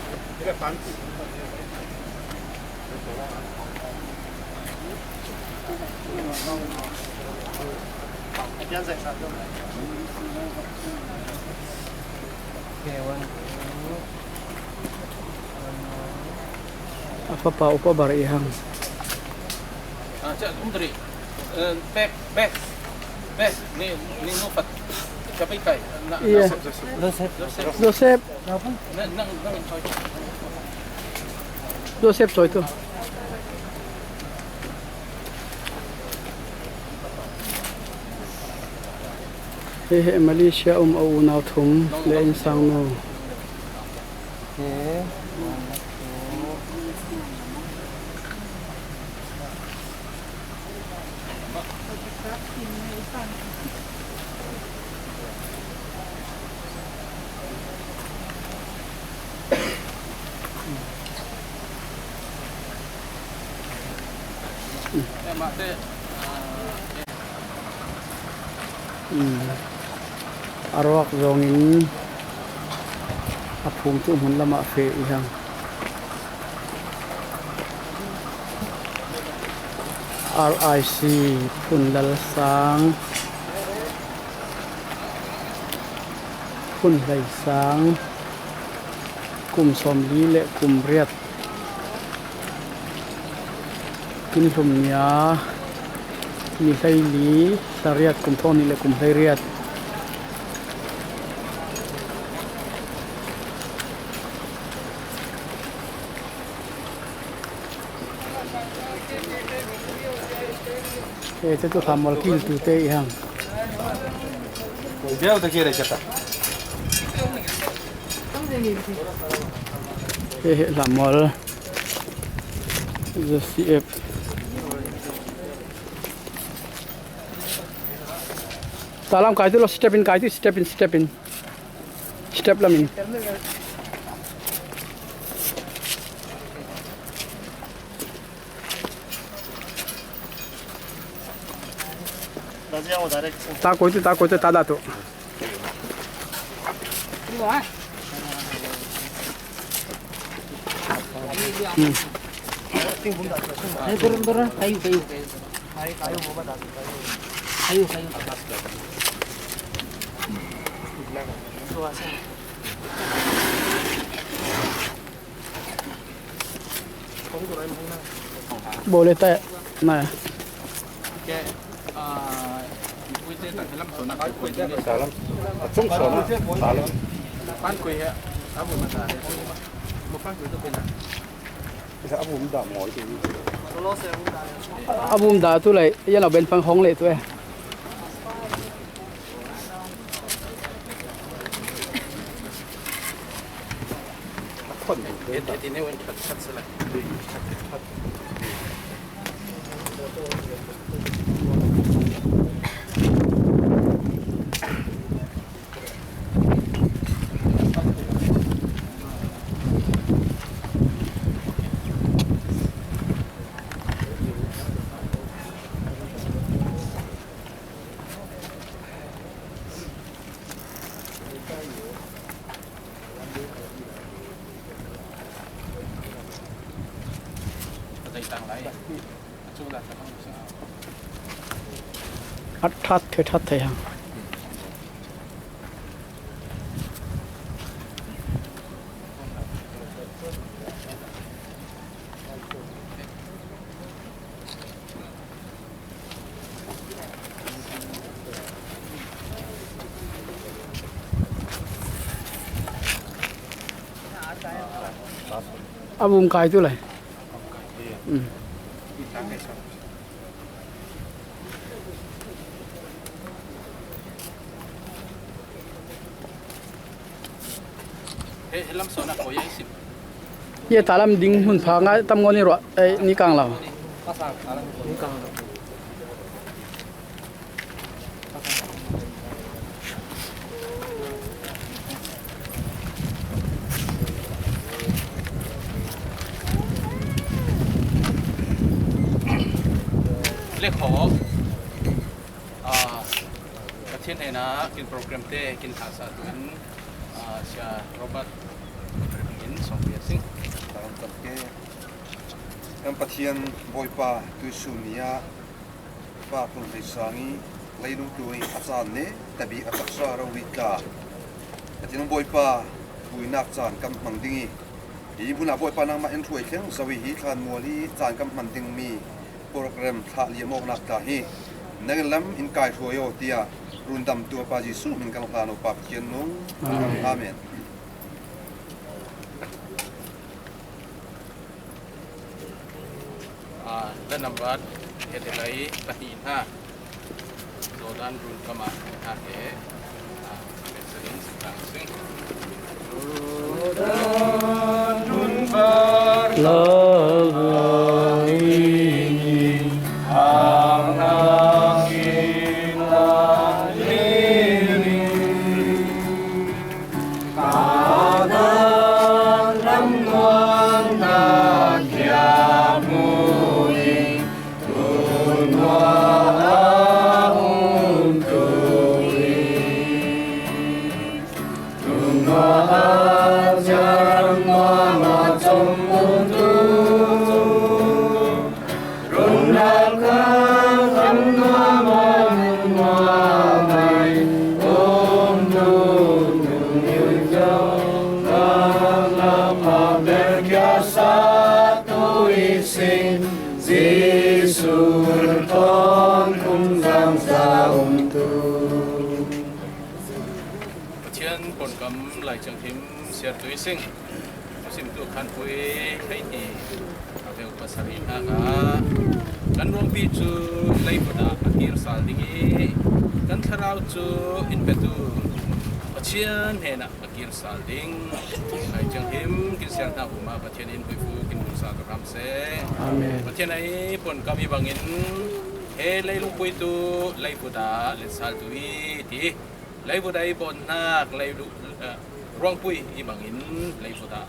A fapa upa bar i hang. Ah, siya, kung dali. Eh, Bek, Bek, Bek, ni, ni Nufat. Siya ba ikay? Na, iya. Joseph. Joseph. Joseph. Joseph. Na, na, na, sorry. Joseph, sorry to. He, he, Malaysia um a unau thum le in sang no. Okay. Um, a ruak zawngin a phum chu hmun lamah feh i hang. R I C Phun Lal Sang, Phun Hlei Sang, kum sawmli le kum riat. Kin hlum nia, ni hleili, thla riat, kum thawng nih le kum hleiriat. He, te tu hlamawlkiltute i hang. He, he, hlamawltu. Joseph. Talam kai tu lo, step in kai tu, step in, step in. Step lam in. Ta koi tu, ta koi tu, ta da tu. Hmm. Bole ta na. A bum da tu lai, yan lo ben pang hong le tu e. A that, that thei, that thei hang. A bum kai tu lai. Um. Ye ta lam ding hun pha nga tam ngo ni ro, eh, ni kang lau. Le kho, ah, Pathian hnenah kin program te kin thahsah tu in, ah, Sia Robert in sawm pia sing. Kan Pathian Bawipa, tuisun ni ah Pa Phung Hei Sang i leilung tu i a caan ne tabi a taksa ro i tla. Pathian Bawipa, buinak caan kan hmang ding i, hi hmunah Bawipa nangmah in hruai thleng zo i hi thlan mual i caan kan hman dingmi program thlah liam awknak tla hi nangin lam in kai hruai aw tiah rundamtu a Pa Jesuh min kan hlan aw Pa Pathian nung. Amen. Amen. Ah, the number, headline, pahnih in ha. Jordan run kama ha he. Ah, message in sing. Jordan run bar la la ni, ang nakin la ni. Pathian pawnkam Lai Ciang Him siartu i sing. Simtu khanpui hei ti a veu pasarih hna ah kan ruangpi cu leivut ah a kir sal ding i kan thlarau cu in petu Pathian hnenah a kir sal ding. Lai Ciang Him kin siar hna um ah Pathian in hmuifu kin hmuh sal ka hram seh. Amen. Pathian ei pawnkam i bangin he leilungpui tu leivut ah let sal tu i ti. Leivut ah i bawmhnak, leilu-, eh, ruangpui i bangin leivut ah,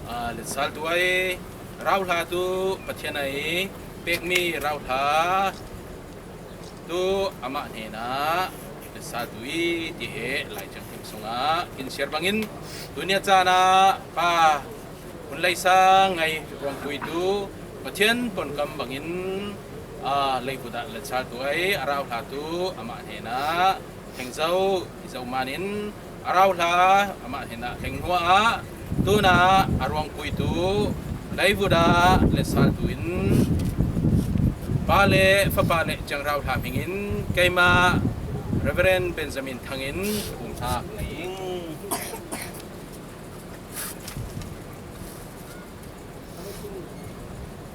ah, letsal tu ai, rauhla tu Pathian ai pekmi rauhla tu amah hnenah letsal tu i ti he Lai Ciang Him sungah kin siar bangin tunia caan ah Pa Hun Lai Sang ngai ruangpui tu Pathian pawnkam bangin, aa, leivut ah letsaltu ei a rauhlatu amah hnenah thleng zo i zoh manin, a rauhla amah hnenah thleng hnuah tunah a ruangpuitu leivut ah letsaltu in Pa le Fapa le Ciang Rauhla hmingin keimah Reverend Benjamin Thang in ka umsak ngei ing.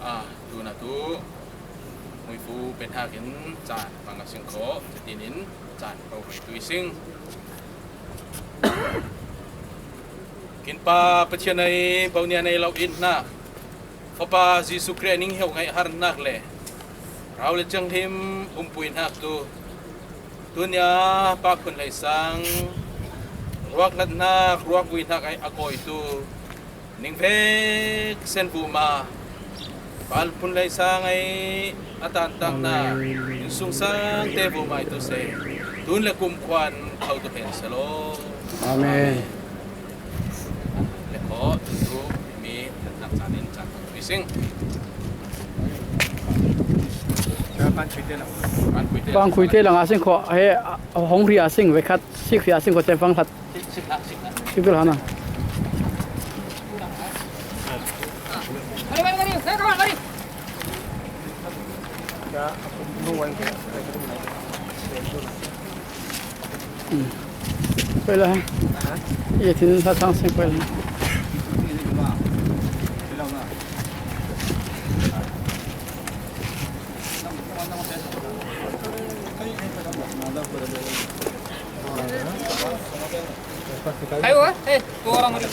A, tunah tu Muifu Penhak in caan panga singkhaw, tinin caan ko hoi tui sing. Kinpa Pathian ei, Bonian ei lo in hnak, Fapa Jesuh Khrih ning heuh ngaih har hnak le Rau le Cianghlim umpui hnak tu, tunia Pa Phun Hlei Sang ruak hlat hnak, ruak vui hnak ei a kawitu, ning vek sen vuma, Pa Phun Hlei Sang ei a tantakna, innsungsang te vuma i tu se, tun le kumkhuan khotu hen selaw. Amen. Le khaw, tu, mi, nak canin, can, tu sing. Bang khuite lang a sing khaw, he, hong ri a sing, vekhat, sik ri a sing khaw, cem fang khat. Sik ri hana. Pwela. Ye tin sa chang sing pwela. Ayo, eh, tu orang ada.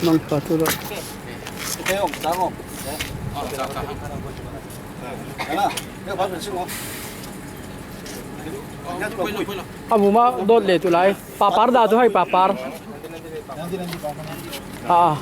Mangpa tu lah. A bu mah dawt le tu lai. Papar dah tu hai, papar. Ah.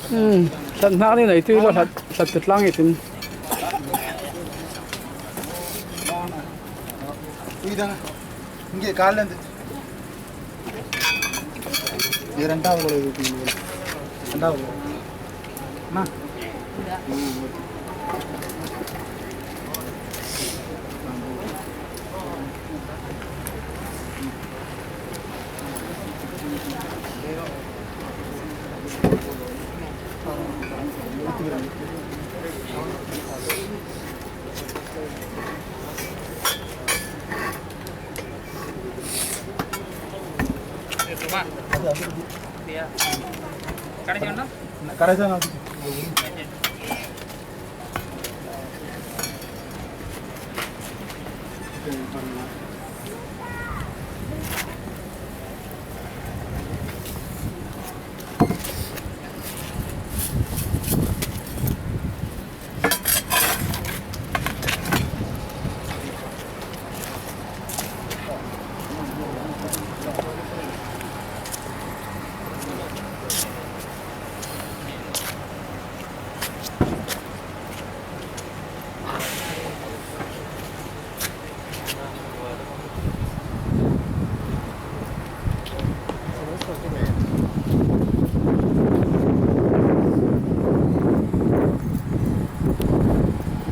Hmm, hlat hnak ni nei tu i lo hlat, hlat tu tlang i tin.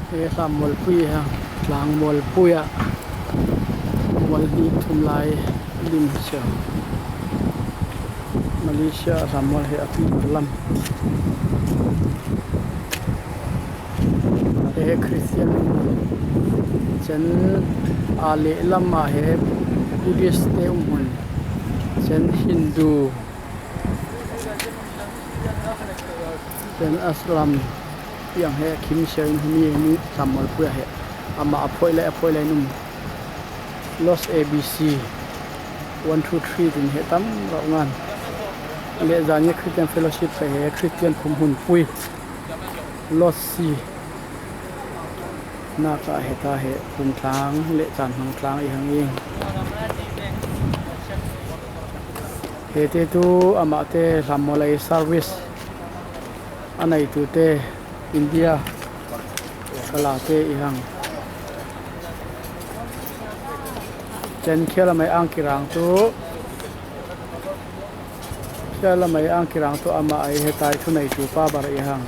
He hlam mualpui ha, tlang mualpui ah mual hnih thum lai lim sia. Malaysia a hlam mual he a pi lam. He, he Christian cen a lehlam ah he Buddhist te um hun, cen Hindu, cen Islam, piang he khim sia in himi, himi hlam mualpui ah he amah a phoih lai, a phoih lai in um. Los A B C one two three tin he tam rauh ngan. Le zan he Christian Fellowship he Christian khum hun pui. Los C nak ah he ta he kum tlang le caan hmang tlang i hang ing. He te tu amah te hlam mual ei service a nei tu te India kala te i hang. Cen khialamai ang kirang tu, khialamai ang kirang tu amah ei he tai thu nei tu pa bar i hang.